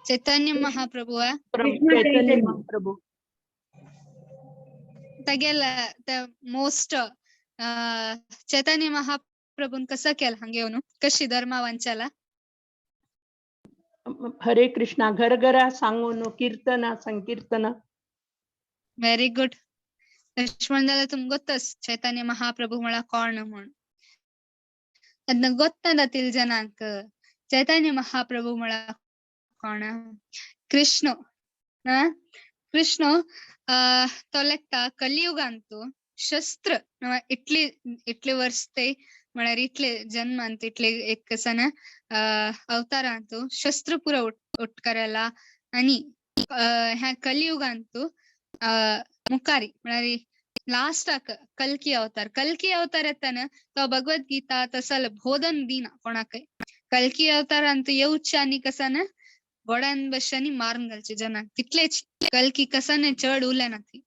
चैतन्य महाप्रभू आ. प्रभू, चैतन्य महाप्रभू. तागेल मोस्ट चैतन्य महाप्रभून कसं केलं हांगा येवन, कशी धर्मा वांचला? हरे कृष्णा घर घरा सांगून, कीर्तना, संकीर्तन. Very good. तशें म्हणून जाल्यार तुमकां गोत्तच चैतन्य महाप्रभू म्हळ्यार कोण म्हूण. तेन्ना गोत्त जातील जनांक चैतन्य महाप्रभू म्हळ्यार कोण. कृष्ण, कृष्ण तो लेखता कलियुगांतु शस्त्र इतले इतले वर्स ते म्हळ्यार इतले जन्मांत इतले एक सण अवतारांतु शस्त्र पुरा उटकरला आणि ह्या कलियुगांतु मुखारी म्हळ्यार लास्टाक कल्की अवतार. कल्की अवतार येताना तो भगवद्गीता तसल बोधन दिना कोणाकय. कल्की अवतारांत येवचे आनी कसन गोड्यान बशांनी मारून घालचे जनांक, तितलेच. कल्की कसाने चड उलयना ती.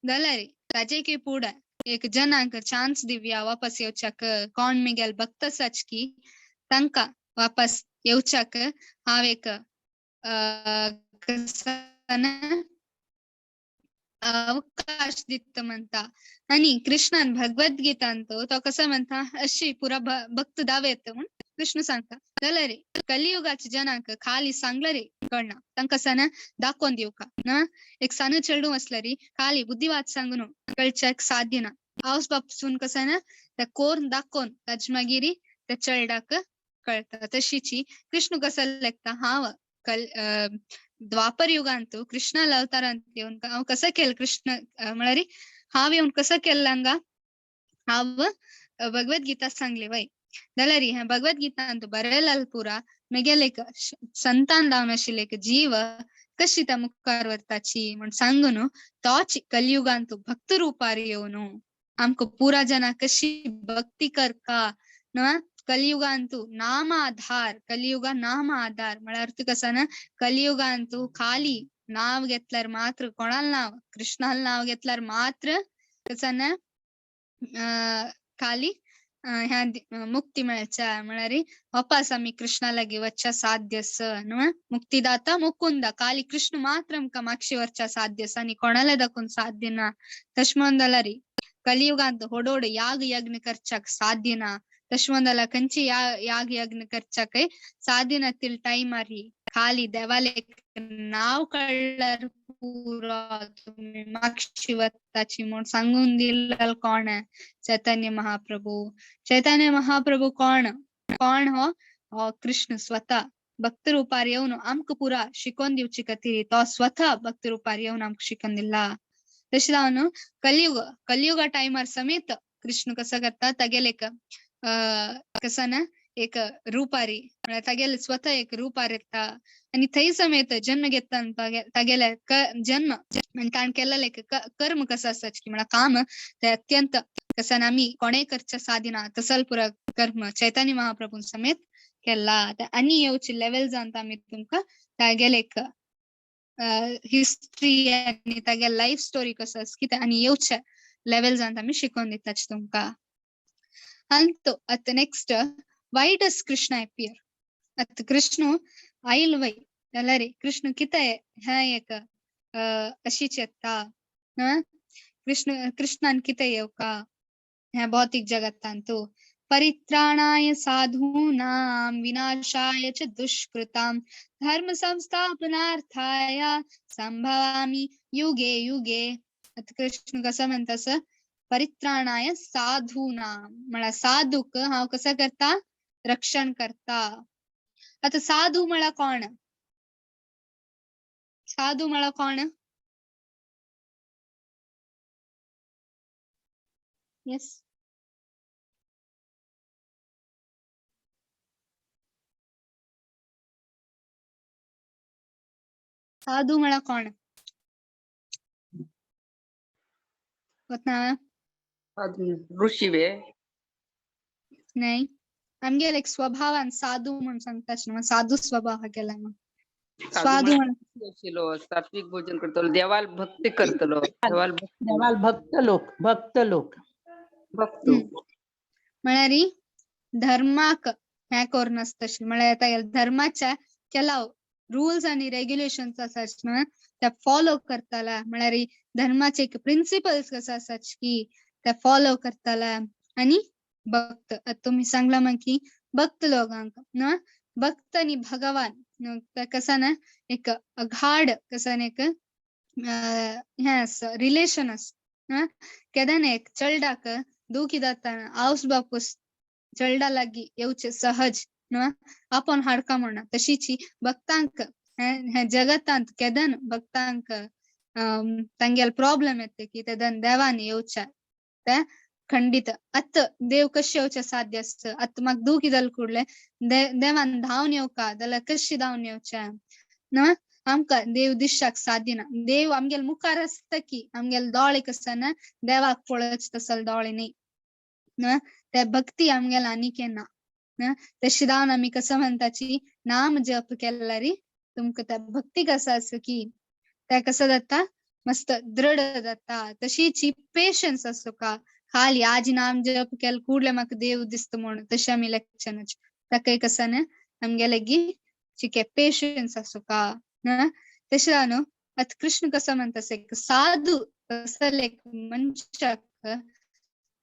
जाल्यार ताजे की पुढे एक जनांक चान्स दिवया वापस येवच्याक. कोण मिगेल भक्त आसाच की तांकां वापस येवच्याक हांव एक कसन अवकाश दिता म्हणटा. आणि कृष्णान भगवद्गीतांत तो कसो म्हणटा, अशी पुरा भक्त दावे येता म्हूण कृष्ण सांगता. जाल्यार कलियुगाच्या जनांक खाली सांगलं रे कळना, तांकां सान दाखोवन दिवका ना. एक सान चेडूं आसल्यार खाली बुद्धिवाद सांगून कळच्याक साध्य ना. आवस बापसून कसं ना त्या कोर्न दाखोवन ताजे मागीर त्या चेरडाक कळटा. तशीची कृष्ण कसो लेखता, हांव कल द्वापर युगांत कृष्णाला अवतारांत येवन हांव कसं केलं कृष्ण म्हळ्यार हांव येवन कसं केल्लें हांगा, हांव भगवद्गीता सांगली वय. जाल्यार ह्या भगवद्गीतांत बरयलाल पुरा मेगेले एक संतान जावन आशिल्ले एक जीव कशी त्या मुखार व्हरताची म्हण सांगून तोच कलियुगांत भक्त रुपार येवन आमकां पुरा जना कशी भक्ती करका ना. कलियुगांतु नाम आधार, कलियुगा नाम आधार म्हळ्यार अर्थ कसा ना, कलियुगांतु खाली नाव घेतल्यार मात्र, कोणाल नाव, कृष्णाल नाव घेतल्यार मात्र कसा ना खाली ह्या मुक्ती मेळच्या. म्हळ्यार वापस आमी कृष्णा लागीं वच्च्या साध्य स न्हू. मुक्तिदाता मुकुंद, खाली कृष्ण मात्र आमकां मागशी वरच्या साध्य आसा आनी कोणाले दाखोवन साध्य ना. तशें म्हणून जाल्यार कलियुगांत होडोड याग यज्ञ करच्याक साध्य ना. तशें म्हणून जाल्यार खंयची याग यज्ञ करच्याकय साध्य नातील टायमार खाली देवाले नाव कळल्यार पुरो तुमी मागशी वताची म्हूण सांगून दिल्लो कोण? चैतन्य महाप्रभू. चैतन्य महाप्रभू कोण? कोण हो? हो कृष्ण स्वतः भक्त रूपार येवन आमकां पुरा शिकोवन दिवचे खातीर तो स्वतः भक्त रूपार येवन आमकां शिकोवन दिला. तशें जावन कलियुग, कलियुगा टायमार समेत कृष्ण कसो करता, तागेले एक कसो ना एक रुपारी म्हळ्यार तागेले स्वतः एक रुपार येता आनी थंय समेत जन्म घेता तागेले जन्म आनी ताणें केल्लें एक कर्म कसो आसा की म्हळ्यार काम ते अत्यंत कसं आमी कोणेय करच्या सादिना तसल पुरा कर्म चैतन्य महाप्रभू समेत केला. आनी येवचे लेवल जावन आमी तुमकां तागेले एक हिस्ट्री आनी तागेले लायफ स्टोरी कसो आसा की आनी येवचे लेवल जावन आमी शिकोवन दिताच तुमकां. अंತು ಅತ್ next, why does Krishna appear? ಅತ್ ಕೃಷ್ಣ आयल वय जाल्यार कृष्ण कितें हें एक अशीच येता कृष्ण, कृष्णान कितें येवका ह्या भौतीक जगतांतु. परित्राणाय साधूनां विनाशाय च दुष्कृतां धर्म संस्थापनार्थाय संभवामि युगे युगे. आतां कृष्ण कसो म्हणटा सर, परित्राणाय साधूनां म्हळ्यार साधूक हांव कसो करता, रक्षण करता. आतां साधू म्हळ्यार कोण? साधू म्हळ्यार कोण? येस, साधू म्हळ्यार कोण? वतना ऋषी वे न्हय, आमगेले एक स्वभावान साधू म्हूण सांगता, साधू स्वभाव केला मग साधू आशिल्लो, सात्विक भोजन करतलो, देवाल भक्ती करतलो, देवाल देवाल भक्त लोक, भक्त लोक, भक्त म्हळ्यार धर्माक हें करून आसता. म्हळ्यार तागेल्या धर्माच्या केलाव रुल्स आनी रेग्युलेशन्स आसात न्हू ते फॉलो करताला. म्हळ्यार धर्माचे एक प्रिंसिपल्स कसो आसात की ते फॉलो करताला. आनी भक्त, आतां तुमी सांगला मागीर भक्त लोकांक न्हू, भक्त आनी भगवान कसं ना एक अगाड कसं एक हें आसा रिलेशन आसा. केदना एक चलडाक दुखी जाता आवस बापूस चलडा लागीं येवचें सहज न्हू, आपोवन हाडका म्हणना. तशीच भक्तांक हे जगतांत केदन भक्तांक तांगेले प्रॉब्लम येता की तेदन देवान येवचें ते खंडित. आतां देव कशें येवचें साध्य आसता. आतां म्हाका दुखी जालें कुडलें देवान धांवन येवका जाल्यार कशें धांवन येवचें न्हू? आमकां देव दिसच्याक साध्य ना. देव आमगेले मुखार आसता की आमगेले दोळे कसो ना देवाक पळोवचे तसले दोळे न्ही न्हू, ते भक्ती आमगेले आनी केन्ना न्हू. तशें जावन आमी कसो म्हणटाची नाम जप केल्यार तुमकां त्या भक्ती कसो आसा की ते कसो जाता मस्त दृढ जाता. तशीच पेशन्स आसूका, खाली आज नाम जप केलें कुडलें म्हाका देव दिसता म्हूण तशें आमी लेखचें ताका कसो न्हू आमगेले चिके पेशन्स आसूका न्हू. तशें जावन न्हू आतां कृष्ण कसो म्हणटा एक साधू तसले एक मनशाक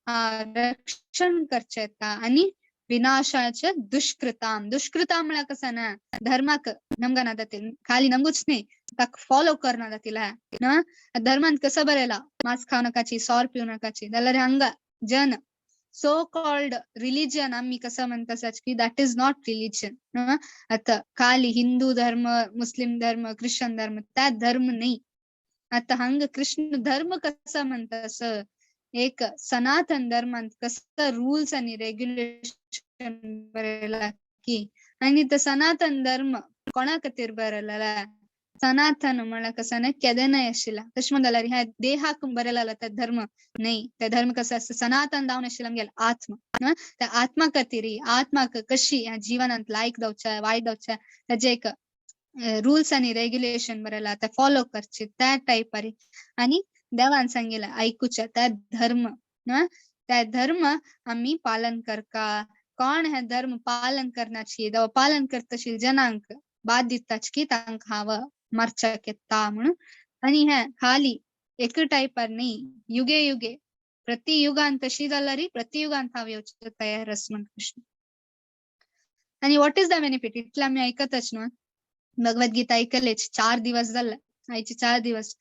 रक्षण करचें येता आनी विनाशाचे दुष्कृताम. दुष्कृताम म्हळ्यार कसं ना धर्माक नमगा जातील, खाली नमगूच न्ही ताका फॉलो करना जातील न्हू. धर्मान कसं बरयला मांस खाव नकाची, सोर पिवं नकाची, जाल्यार हांगा जन सो कॉल्ड रिलिजन आमी कसं म्हणटा की that is not religion. आतां खाली हिंदू धर्म, मुस्लिम धर्म, क्रिश्चन धर्म त्या धर्म न्ही. आतां हांगा कृष्ण धर्म कसो म्हणटा एक सनातन धर्मांत कसं रूल्स आनी रेग्युलेशन बरयला की, आनी तो सनातन धर्म कोणा खातीर बरयला? सनातन म्हळ्यार कसं ना केदनाय आशिल्ला. तशें म्हणून जाल्यार ह्या देहाक बरयला त्या धर्म न्ही, त्या धर्म कसो आसता सनातन जावन आशिल्ला आमगेलो आत्मा. त्या आत्मा खातीर आत्माक कशी ह्या जिवनांत लायक जावचें वायट जावचें ताजे एक रुल्स आनी रेग्युलेशन बरयला ते फॉलो करचे त्या टायपारी. आनी देवान सांगिल्लें आयकुचें त्या धर्म. त्या धर्म आमी पालन करका. कोण हे धर्म पालन करनाची देवा पालन करतशील जनांक बाद दिताच की तांकां हांव मारच्याक येता म्हणून. आनी हे खाली एक टायपार न्ही, युगे युगे प्रति युगान तशी जाल्यार प्रति युगान हांव येवचें तयार आस म्हण कृष्ण. आनी what is the benefit इतलें आमी आयकताच न्हू. भगवद्गीता ऐकलेच 4 दिवस जाले, आयचे 4 दिवस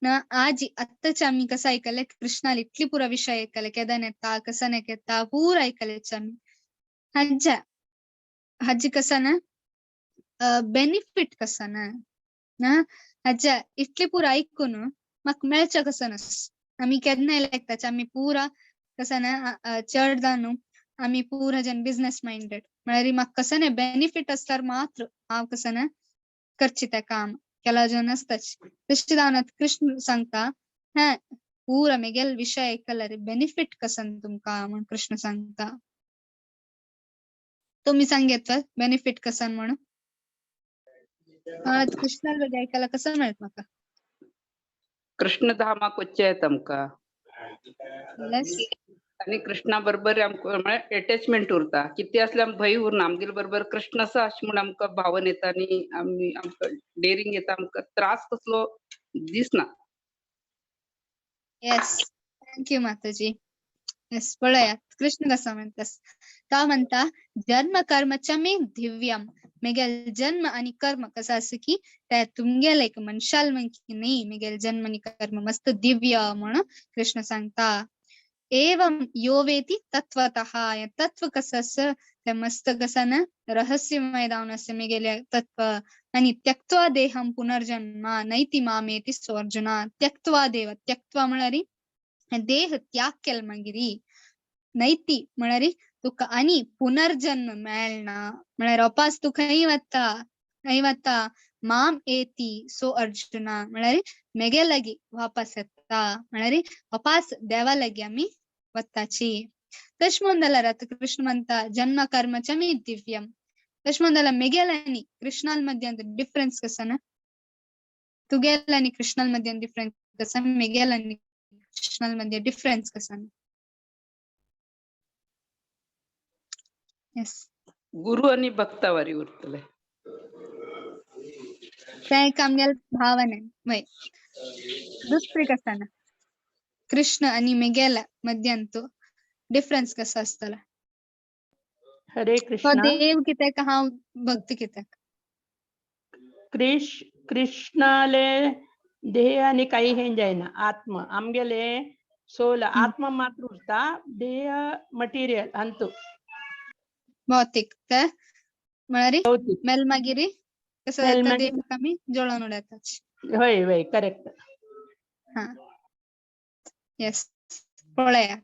ना. आज आत्ताच आमी कसं ऐकले कृष्णाला इतली पुरा विषय ऐकले, केदन येता कसं नाही येता पुरा ऐकलेच आमी. हाज्या हाजी कसं ना बेनिफिट कसं ना ना हाज्या इतली पुरा ऐकून म्हाका मेळचें कसं नस. आमी केन्नाय लागताच आमी पुरा कसं ना चड जावन आमी पुरा जन बिझनेस माइंडेड म्हळ्यार म्हाका कसं ना बेनिफिट आसल्यार मात्र हांव कसं ना करची तें काम केला जन आसताच. तशें जावन आतां कृष्ण सांगता हें पुरा मेगेल विशय आयकल्यार बेनिफिट कसं तुमकां म्हण कृष्ण सांगता. तुमी सांगेत बेनिफिट कसन म्हणून? कृष्णाल ಬಗ್ಗೆ ऐकायला कसं मेळत म्हाका? कृष्ण धामाक वच्चें येता आमकां. आनी कृष्णा बरोबर आमकां म्हळ्यार एटॅचमेंट उरता. कितें आसल्यार आमकां भंय उरना, आमगेले बरोबर कृष्ण आसा अशें म्हूण आमकां भावन येता आनी आमी आमकां डेरिंग येता, आमकां त्रास कसलो दिसना. येस, thank you माताजी. येस, पळयात कृष्ण कसो म्हणटा. तो म्हणटा जन्म कर्म च मे दिव्यम. मेगेल जन्म आणि कर्म कसं असं की त्या तुमगेल एक मनशाल म्हण की न्ही, मेगेल जन्म आणि कर्म मस्त दिव्य म्हणून कृष्ण सांगता. एवं यो वेति तत्वतः. हे तत्व कसं असं ते मस्त कसं ना रहस्यमय जावन आसा मेगेले तत्व. आणि त्यक्त्वा देहं पुनर्जन्म नैति मामेति सोऽर्जुन. त्यक्त्वा देव, त्यक्त्वा म्हळ्यार देह त्याग केल मागीर नैति म्हळ्यार तुका आनी पुनर्जन्म मेळना, म्हळ्यार अपास तूं खंय वता खंय वता माम एति सो अर्जुना म्हळ्यार मेगे लागीं वापस येता, म्हळ्यार अपास देवा लागीं आमी वताची. तशें म्हणून जाल्यार आतां कृष्ण म्हणटा जन्म कर्म च मे दिव्यम. तशें म्हणून जाल्यार मेगेल आनी कृष्णाल मध्यांत डिफरन्स कसो ना? तुगेल आनी कृष्णाल मध्यांत डिफरन्स कसो, मेगेल आनी कृष्णाल मध्ये डिफरन्स कसो ना? येस, गुरु आनी भक्तावारी उरतले तें एक आमगेले भावना वय. दुसरी कसो ना कृष्ण आनी मेगेल मध्यांत डिफरन्स कसो आसतलो? हरे तो कृष्णा. देव कित्याक हांव भक्त कित्याक? कृष्णाले देह आनी काही हें जायना, आत्म आमगेले सोल आत्मा मात्र उरता, देह मटेरियल अंतु भौतिक ते म्हळ्यार भौतिक मेल मागीर कसो मेल जाता मागीर देहाक आमी जळोवन उडयतात. हय हय करेक्ट. हा, येस, पळया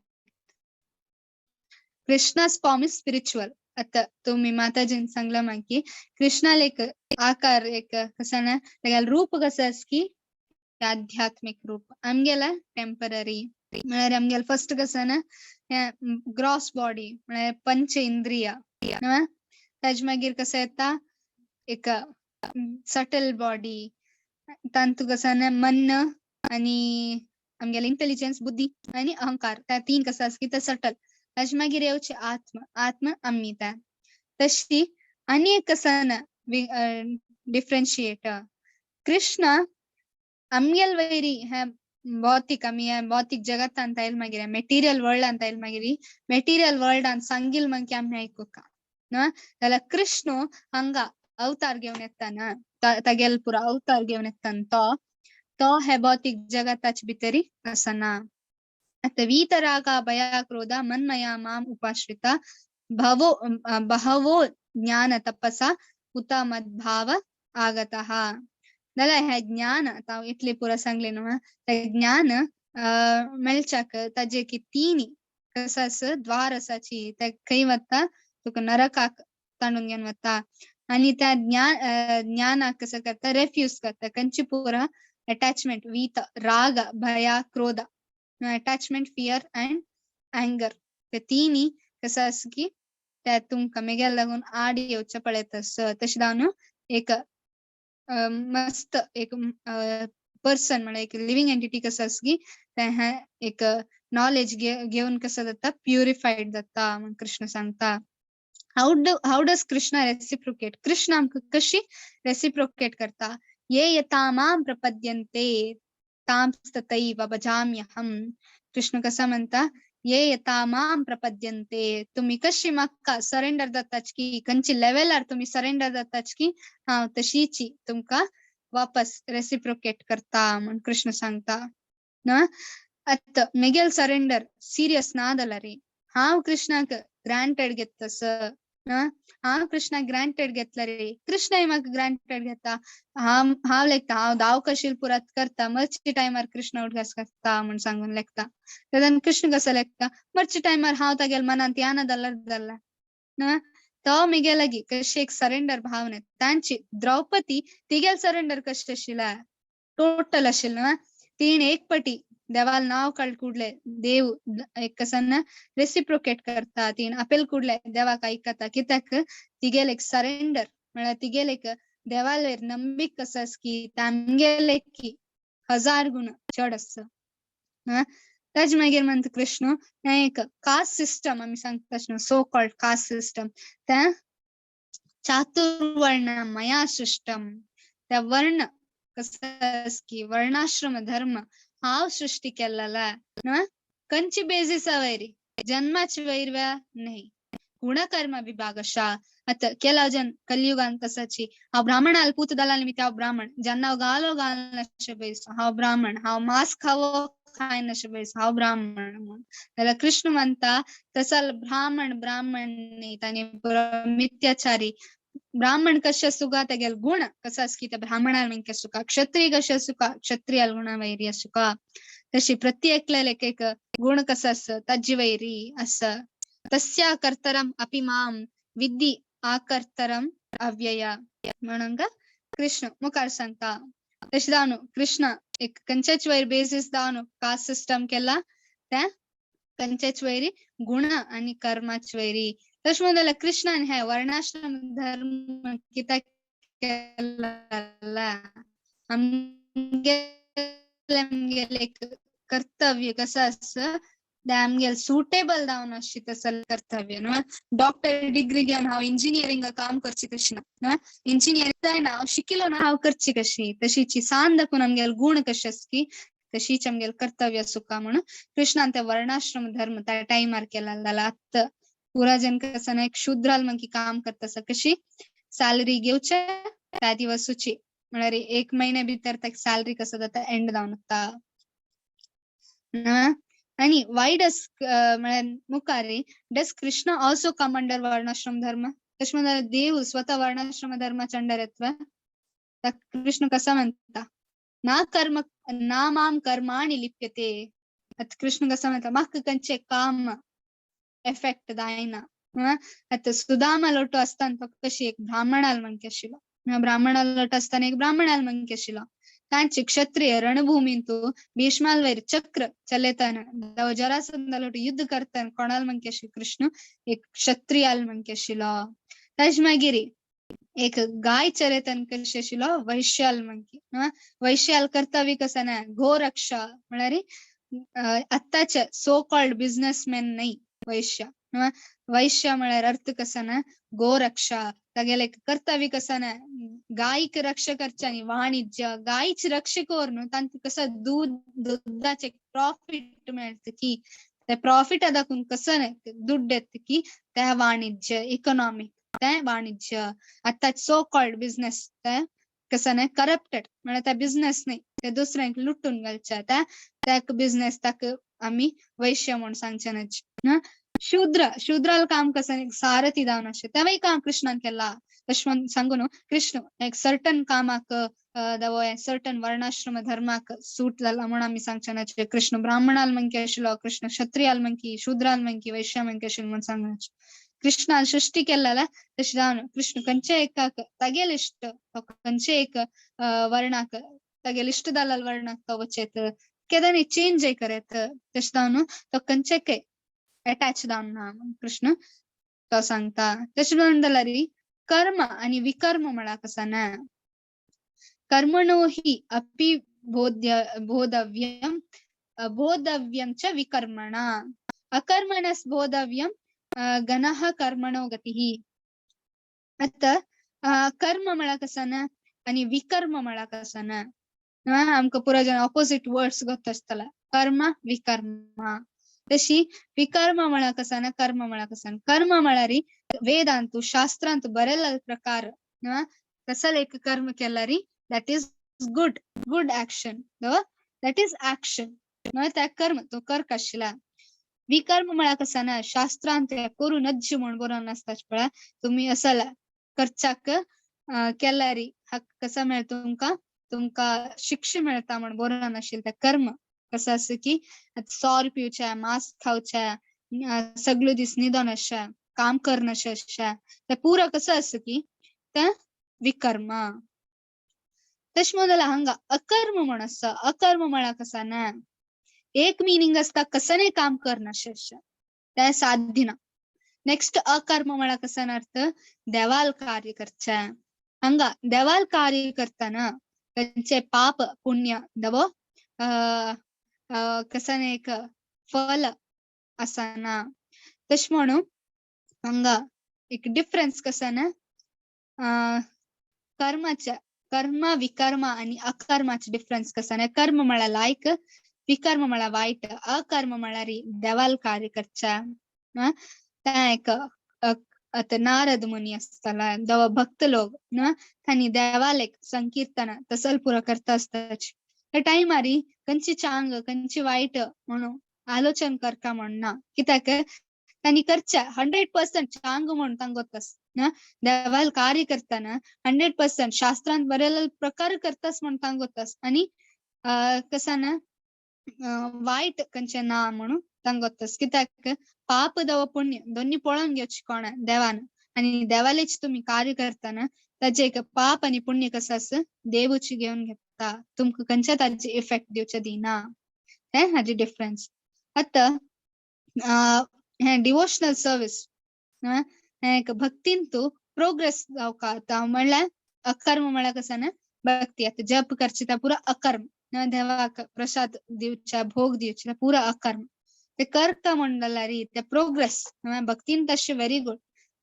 कृष्णा's फॉर्म is spiritual. आता तुम्ही माताजीन सांगला मागीर कृष्णाला एक आकार एक कसं ना तेगेलें रूप कसं आसा की आध्यात्मिक रूप, आमगेला टेंपररी. म्हळ्यार आमगेले फर्स्ट कसं ना ग्रॉस बॉडी म्हळ्यार पंच इंद्रिय, ताजे मागीर कसं येता एक सटल बॉडी, तांतू कसं ना मन आनी आमगेले इंटेलिजन्स बुद्धी आनी अहंकार, त्या 3 कसं आसा की ते सटल. ताजे मागीर येवचे आत्म, आत्म आमी त्या तशी. आनी एक कसं ना डिफरन्शिएट कृष्ण आमगेल वैरी हे भौतिक आमी ह्या भौतिक जगतांत आयल मागीर मेटिरियल वर्ल्डांत आयल मागीर मेटिरियल वर्ल्डांत सांगील मागीर आमी आयकुका ना. जाल्यार कृष्ण हांगा अवतार घेवन येता ना, तागेल पुरो अवतार घेवन येता तो तो हे भौतिक जगताचे भितरी आसना. आतां वीतरागा भया क्रोधा मन्मया माम उपाश्रिता भवो बहवो ज्ञान तपसा उत मद्भाव आगतः. जाल्यार हें ज्ञान आतां इतलें पुरो सांगलें न्हू, तें ज्ञान मेळच्याक ताजे की 3 कसो आसा द्वार आसाची, ते खंय वता तुका नरकाक तांडून घेवन वता. आणि त्या ज्ञानाक कसं करता रेफ्यूज करता. कंची पुरा अटॅचमेंट वीत राग भया क्रोध अटॅचमेंट फियर अँड अँगर ते तिनी कसं आसा की त्या तुमकां मेगेल लागून आड येवचें पळयता. तशें जावन एक मस्त एक पर्सन म्हळ्यार एक लिव्हिंग एंटिटी कसं आसा की तें एक नॉलेज घेवन कसं जाता प्युरिफाईड जाता म्हण कृष्ण सांगता. How does Krishna reciprocate? Krishna आमकां कशी रेसिप्रोकेट करता? ये यथा मां प्रपद्यन्ते तां तथैव भजाम्यहम्. कृष्ण कसा म्हणता ये यथा मां प्रपद्यन्ते, तुम्ही कशी म्हाका सरेंडर जाताच की खंयची लेवलार तुम्ही सरेंडर जाताच की हांव तशीची तुमकां वापस रेसिप्रोकेट करता म्हण कृष्ण सांगता. ना आतां मेगेल सरेंडर सिरियस ना जाल्यार हांव कृष्णाक ग्रांटेड घेतस, हांव कृष्णाक ग्रांटेड घेतला रे, कृष्णय म्हाका ग्रांटेड घेता, हांव हांव लेखता हांव धांव कशील पुरात करता मर्ची टायमार कृष्ण उडगास करता म्हण सांगून लेखता. तेन्ना कृष्ण कसो लेखता मर्ची टायमार हांव तागेल मनांत याना जाल्यार जाल्या ना तो मेगे लागीं कशी एक सरेंडर भावना तांची. द्रौपदी तिगेल सरेंडर कशें आशिल्लें टोटल आशिल्लें ना, तिणें एक पटी देवाल नाव काड कुडले देव एक कसं ना रेसिप्रोकेट करता, तिणें अपेल कुडले देवाक आयकता कित्याक तिगेल एक सरेंडर म्हळ्यार तिगेल एक देवालेर नंबीक कसं आसा की तामगेले की 1000 गुण चड आसा. ताजे मागीर म्हणटा कृष्ण हें एक कास्ट सिस्टम आमी सांगता न्हू सो कॉल्ड कास्ट सिस्टम तें चातुर्वर्ण मया सृष्टम, त्या वर्ण कसं आसा की वर्णाश्रम धर्म हांव सृष्टी केल्ला खंयची बेजीसा वयरी जन्माची वयर व्या न्ही गुणकर्म विभागशा. आतां केला जन कलियुगान कसाची हांव ब्राह्मणाल पूत दलाल निमित्त हांव ब्राह्मण, जेन्ना हांव गालो घालनाशे बैस हांव ब्राह्मण, हांव मांस खावो खायनाशे बैस हांव ब्राह्मण म्हूण. जाल्यार कृष्ण म्हणटा तसल ब्राह्मण ब्राह्मण न्ही ताणी मिथ्याचारी. ब्राह्मण कशें सुका तेगेल गुण कसो आसा की त्या ब्राह्मणाल म्हणके सुका, क्षत्रिय कशें सुका क्षत्रियाल गुणा वैरी आसुका, तशी प्रत्येकल्याल एक एक गुण कसो आसा ताजी वैरी आसा. तस्या कर्तरम अपि मां विद्धि आकर्तरम अव्यय म्हणून कृष्ण मुखार सांगता. तशें जावन कृष्ण एक खंयच्याच वयर बेसीस जावन कास्ट सिस्टम केला त्या खंयच्याच वयरी गुण आनी कर्माच वयरी. तशें म्हणून जाल्यार कृष्णान हे वर्णाश्रम धर्म कित्याक केला आमगेले आमगेले एक कर्तव्य कसं आसा तें आमगेले सुटेबल जावन आसची तसलें कर्तव्य न्हू. डॉक्टर डिग्री घेवन हांव इंजिनियरिंग काम करची तशी ना, इंजिनियरिंग जायना हांव शिकिलो ना हांव करची कशी, तशीची सान दाखोवन आमगेले गुण कशे आसा की तशीच आमगेले कर्तव्य सुका म्हणून कृष्णान ते वर्णाश्रम धर्म त्या टायमार केला. जाल्यार आतां पुरा जन कसं ना एक शूद्राल मंकी काम करता आसा कशी सॅलरी घेवचे त्या दिवसूची म्हळ्यार एक महिन्या भितर ताका सॅलरी कसो जाता एंड जावन वता. आनी वाय डस म्हळ्यार मुखार does Krishna also come under varnashrama dharma? तशें म्हणल्यार देव स्वतः वर्णाश्रम धर्माच्या अंडर येता. कृष्ण कसा म्हणटा ना कर्म ना माम कर्माणि लिप्यते. आतां कृष्ण कसा म्हणटा म्हाका खंयचें काम एफेक्ट जायना. आतां सुदामा लोटो आसतना तो कशी एक ब्राह्मणाल मंकी आशिल्लो, ब्राह्मणाल लोटो आसतना एक ब्राह्मणाल मंकी आशिल्लो. तांचे क्षत्रिय रणभूमींतु भीष्माल वयर चक्र चलयतना जरासंधा लोटो युद्ध करतना कोणाल मंकी आशिल्लो कृष्ण एक क्षत्रियाल मंकी आशिल्लो. ताजे मागीर एक गाय चरयतना कशी आशिल्लो वैश्याल मंकी. वैश्याल कर्तव्य कसं ना गोरक्षा म्हळ्यार आत्ताचे सो कॉल्ड बिझनेसमॅन न्ही वैश्य. वैश्य म्हळ्यार अर्थ कसो ना गोरक्षा, तागेले कर्तव्य कसं ना गायक रक्षा करचे आनी वाणिज्य गायची रक्षा करून तांकां कसं दूध दुधाचे प्रॉफिट मेळटा की ते प्रॉफिट दाखोवन कसं ना दुड्ड येता की ते वाणिज्य इकॉनॉमिक ते वाणिज्य. आतां सो कॉल्ड बिझनेस ते कसं ना करप्टेड म्हळ्यार ते बिझनेस न्ही ते दुसऱ्यांक लुटून घालचे त्या बिझनेस ताका आमी वैश्य म्हूण सांगचे न्हय. शूद्र शूद्राल काम कसं सारथी जावन आसचें तेंवूय काम कृष्णान केला. तशें म्हण सांगू न्हू कृष्ण एक सर्टन कामाक सर्टन वर्णाश्रम धर्माक सूट जाला म्हूण आमी सांगचे ना. कृष्ण ब्राह्मणाल मंकी आशिल्लो, कृष्ण क्षत्रियाल मंकी, शूद्राल मंकी, वैश्या मंकी आशिल्लो म्हूण सांगचे. कृष्णान सृष्टी केल्ला तशें जावन कृष्ण खंयच्या एकाक तागेले इश्ट, तो खंयच्या एक वर्णाक तागेले इश्ट दलाल वर्णाक तो वचेत, केदानी चेंज करत, तशें जावन तो खंयचेकय अटॅच जावन ना कृष्ण तो सांगता. तशें म्हणून जाल्यार कर्म आनी विकर्म म्हळ्यार कसा ना, कर्मणो हि अपि बोध्य बोधव्यम बोधव्यं च विकर्मणा अकर्मणस् बोधव्यं गणः कर्मणो गतिः. आतां कर्म म्हळ्यार कसा ना आनी विकर्म म्हळ्यार कसा ना, आमकां पुरो जण ऑपोजीट वर्ड्स गोत आसतला, कर्म विकर्म. तशी विकर्म म्हळ्यार कसा ना, कर्म म्हळ्यार कसा ना. कर्म म्हळ्यार वेदांतु शास्त्रांतु बरेल्ला प्रकार कसले एक कर्म केल्यारी that is good, good action, that is action, त्या कर्म तो कर आशिल्ला. विकर्म म्हळ्यार कसा ना, शास्त्रांत करू नज्ज म्हण बरोवन नासता पळय, तुमी असला करचाक केल्यारी कसा मेळटा तुमकां, तुमकां शिक्षा मेळटा म्हण बरोवन नाशिल्लें तें कर्म कसं आसा की सोर पिवचें, मांस खावचें, सगळो दीस न्हिदोन आसचें, काम करनाशें आसचें, तें पुरो कसो आसा की तें विकर्म. तशें म्हणून जाल्यार हांगा अकर्म म्हण आसा. अकर्म म्हळ्यार कसा ना, एक मिनींग आसता कसलें काम करनाशें आसचें, तें साध्य ना. नेक्स्ट अकर्म म्हळ्यार कसा ना अर्थ देवाल कार्य करचें. हांगा देवाल कार्य करतना खंयचें पाप पुण्य दवो कसलें एक फल आसना. तशें म्हणून हांगा एक डिफरन्स कसो ना, कर्माच्या कर्म विकर्म आनी अकर्माचे डिफरन्स कसो ना. कर्म म्हळ्यार लायक, विकर्म म्हळ्यार वायट. अकर्म म्हळ्यार देवाल कार्य करचें. तें एक आतां नारद मुनी आसताला, दवा भक्त लोक तांणी देवाल एक संकीर्तन तसल पुरो करता आसताच. त्या टायमारी खंयची चांग खंयची वायट म्हणून आलोचन करता म्हण ना, कित्याक तांणी करचें 100% चांग म्हण तांकां गोत ना. देवाल कार्य करतना 100% शास्त्रांत बरयल्ले प्रकार करतास म्हण तांकां गोत आनी कसा ना वायट खंयचें ना म्हणून तांकां गोत, कित्याक पाप दव पुण्य दोन्ही पळोवन घेवचें कोणा देवान, आनी देवालेच तुमी कार्य करतना ताजे एक पाप आनी पुण्य कसो आसा देवूच घेवन घेता, तुमकां खंयच्या ताजे इफेक्ट दिवचे दिना. हें हाजी डिफरन्स. आतां हें डिवोशनल सर्वीस हें एक भक्तीन तूं प्रोग्रेस जावका. आतां म्हणल्यार अकर्म म्हळ्यार कसं ना, भक्ती आतां जप करची त्या पुरो अकर्म, देवाक प्रसाद दिवच्या भोग दिवचे पुरो अकर्म ते करता म्हण जाल्यार ते प्रोग्रेस भक्तीन तशें व्हेरी गुड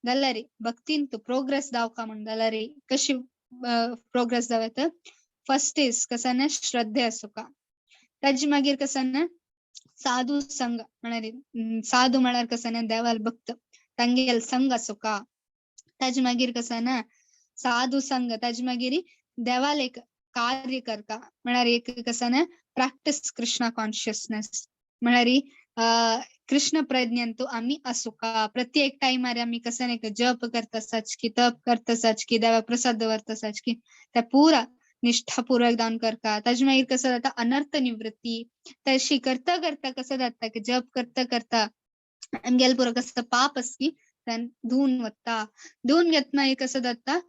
जाल्यार भक्तीन तूं प्रोग्रेस जावका म्हण जाल्यार कशी प्रोग्रेस जावं येता. फर्स्ट is कसं ना श्रद्धे आसूका, ताजे मागीर कसं ना साधू संघ म्हळ्यार साधू म्हळ्यार कसं ना देवाल भक्त तांगेल संघ आसूका. ताजे मागीर कसं ना साधू संघ, ताजे मागीर देवाल एक कार्य करता म्हळ्यार एक कसं ना प्रॅक्टीस कृष्णा कॉन्शियसनेस म्हळ्यार कृष्ण प्रज्ञांतु आमी आसूका. प्रत्येक टायमार आमी कसं एक जप करता की तप करता की देवाक प्रसाद दवरता की त्या पुरा निष्ठापूर्वक दान करता. ताजे मागीर कसं जाता अनर्थ निवृत्ती. तशी करता करता कसं जाता की जप करता करता आमगेले पुरो कसं पाप आसा की धुवन वता. धुवन घेतना कसं जाता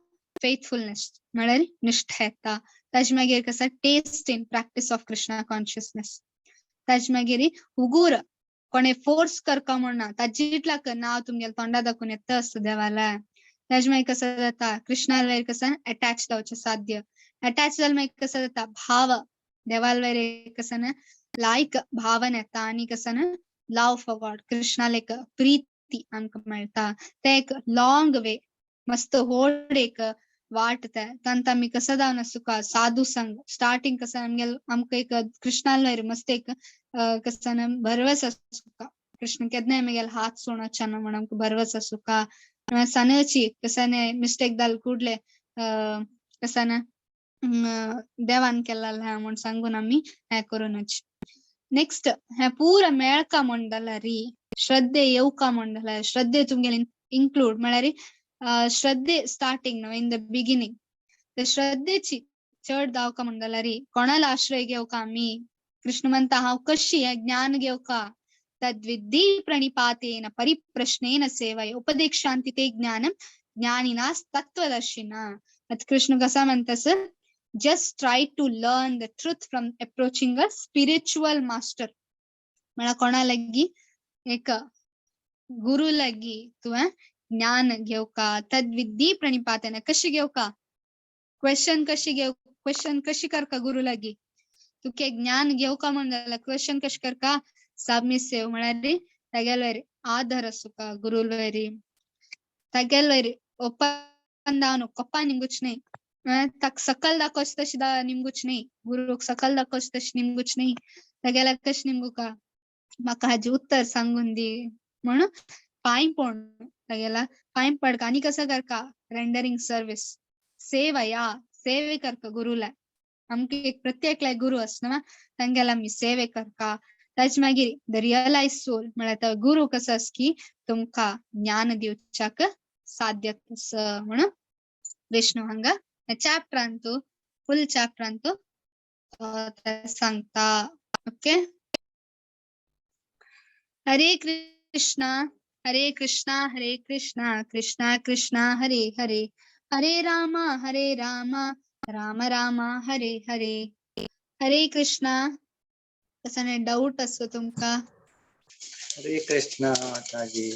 फेथफुलनेस म्हळ्यार निष्ठा येता. ताजे मागीर कसं taste in practice of Krishna consciousness. ताजे मागीर उगूर कोणे फोर्स करका म्हणना, ताजे नांव तुमगेले तोंडा दाखोवन येता आसता देवाला. ताजे मागीर कसं जाता कृष्णाल वयर कसं अटॅच जावचें साध्य. अटॅच जाल्यार मागीर कसं जाता भाव देवाल वयर कसं ना लायक भावन येता आनी कसं ना लव फॉर गॉड कृष्णाल एक प्रीती आमकां मेळटा. तें एक लॉंग वे मस्त व्हड एक वाट ते तांत आमी कसं जावन आसूका साधू संघ स्टार्टिंग कसं आमगेल आमकां एक कृष्णाल वयर मस्त एक कसं ना भरवस आसूका. कृष्ण केन्नाय आमगेले हात सोडचे ना म्हण आमकां भरवस आसूका. सनची कसं मिस्टेक जाल कुडले कसं ना देवान केल्ला म्हण सांगून आमी हें करूनच. नेक्स्ट हें पुरा मेळका म्हण जाल्यार श्रद्धे येवका म्हण जाल्यार श्रद्धे तुमगेले इन्क्लूड म्हळ्यार श्रद्धे स्टार्टिंग न्हू इन the beginning ते श्रद्धेची चड जावका म्हण जाल्यार कोणाला आश्रय घेवका आमी. कृष्ण म्हणटा हांव कशी हें ज्ञान घेवका, तद्विद्धि प्रणिपातेन परिप्रश्नेन सेवय उपदेक्षान्ति ते ज्ञानम ज्ञानिनास तत्वदर्शिना. आतां कृष्ण कसा म्हणतास, just try to learn the truth from approaching a spiritual master. म्हळ्यार कोणा लागी, एक गुरु लागी तुवें ज्ञान घेवका. तद्विद्धी प्रणिपातेन कशी घेवका, क्वेश्चन कशी घेव, क्वेश्चन कशी करका गुरु लागी. तुके ज्ञान घेवका म्हण जाल्यार क्वेश्चन कशी करका, सबमिसिव म्हळ्यार तागेलो आदर आसुका गुरुलवरी, तागेलो ಒಪ್ಪಂದಾನು ಕೊಪ್ಪ निमगुच न्ही, ताका सकल दाखोवचें तशें निमगुच न्ही, गुरूक सकल दाखोवचें तशें निमगुच न्ही, तागेल्या कशें निमगुका, म्हाका हाजें उत्तर सांगून दी म्हणून पांय पडून तागेल्या पांय पडका. आनी कसं करका, रेंडरिंग सर्विस, सेवया, सेवे करका गुरुला. आमकां एक प्रत्येकल्या गुरु आसना, तांगेल्या आमी सेवे करका. ताजे मागीर the realise soul म्हळ्यार तो गुरु कसो आसा की तुमकां ज्ञान दिवच्याक साध्य आसा म्हणून विष्णु हांगा चॅप्टरांतू, फुल चॅप्टरांतू सांगता. ओके, हरे कृष्णा हरे कृष्णा हरे कृष्णा कृष्णा कृष्णा हरे हरे, हरे रामा हरे रामा राम राम हरे हरे. हरे कृष्णा. कसो डाऊट आसो तुमका? हरे कृष्णा माताजी.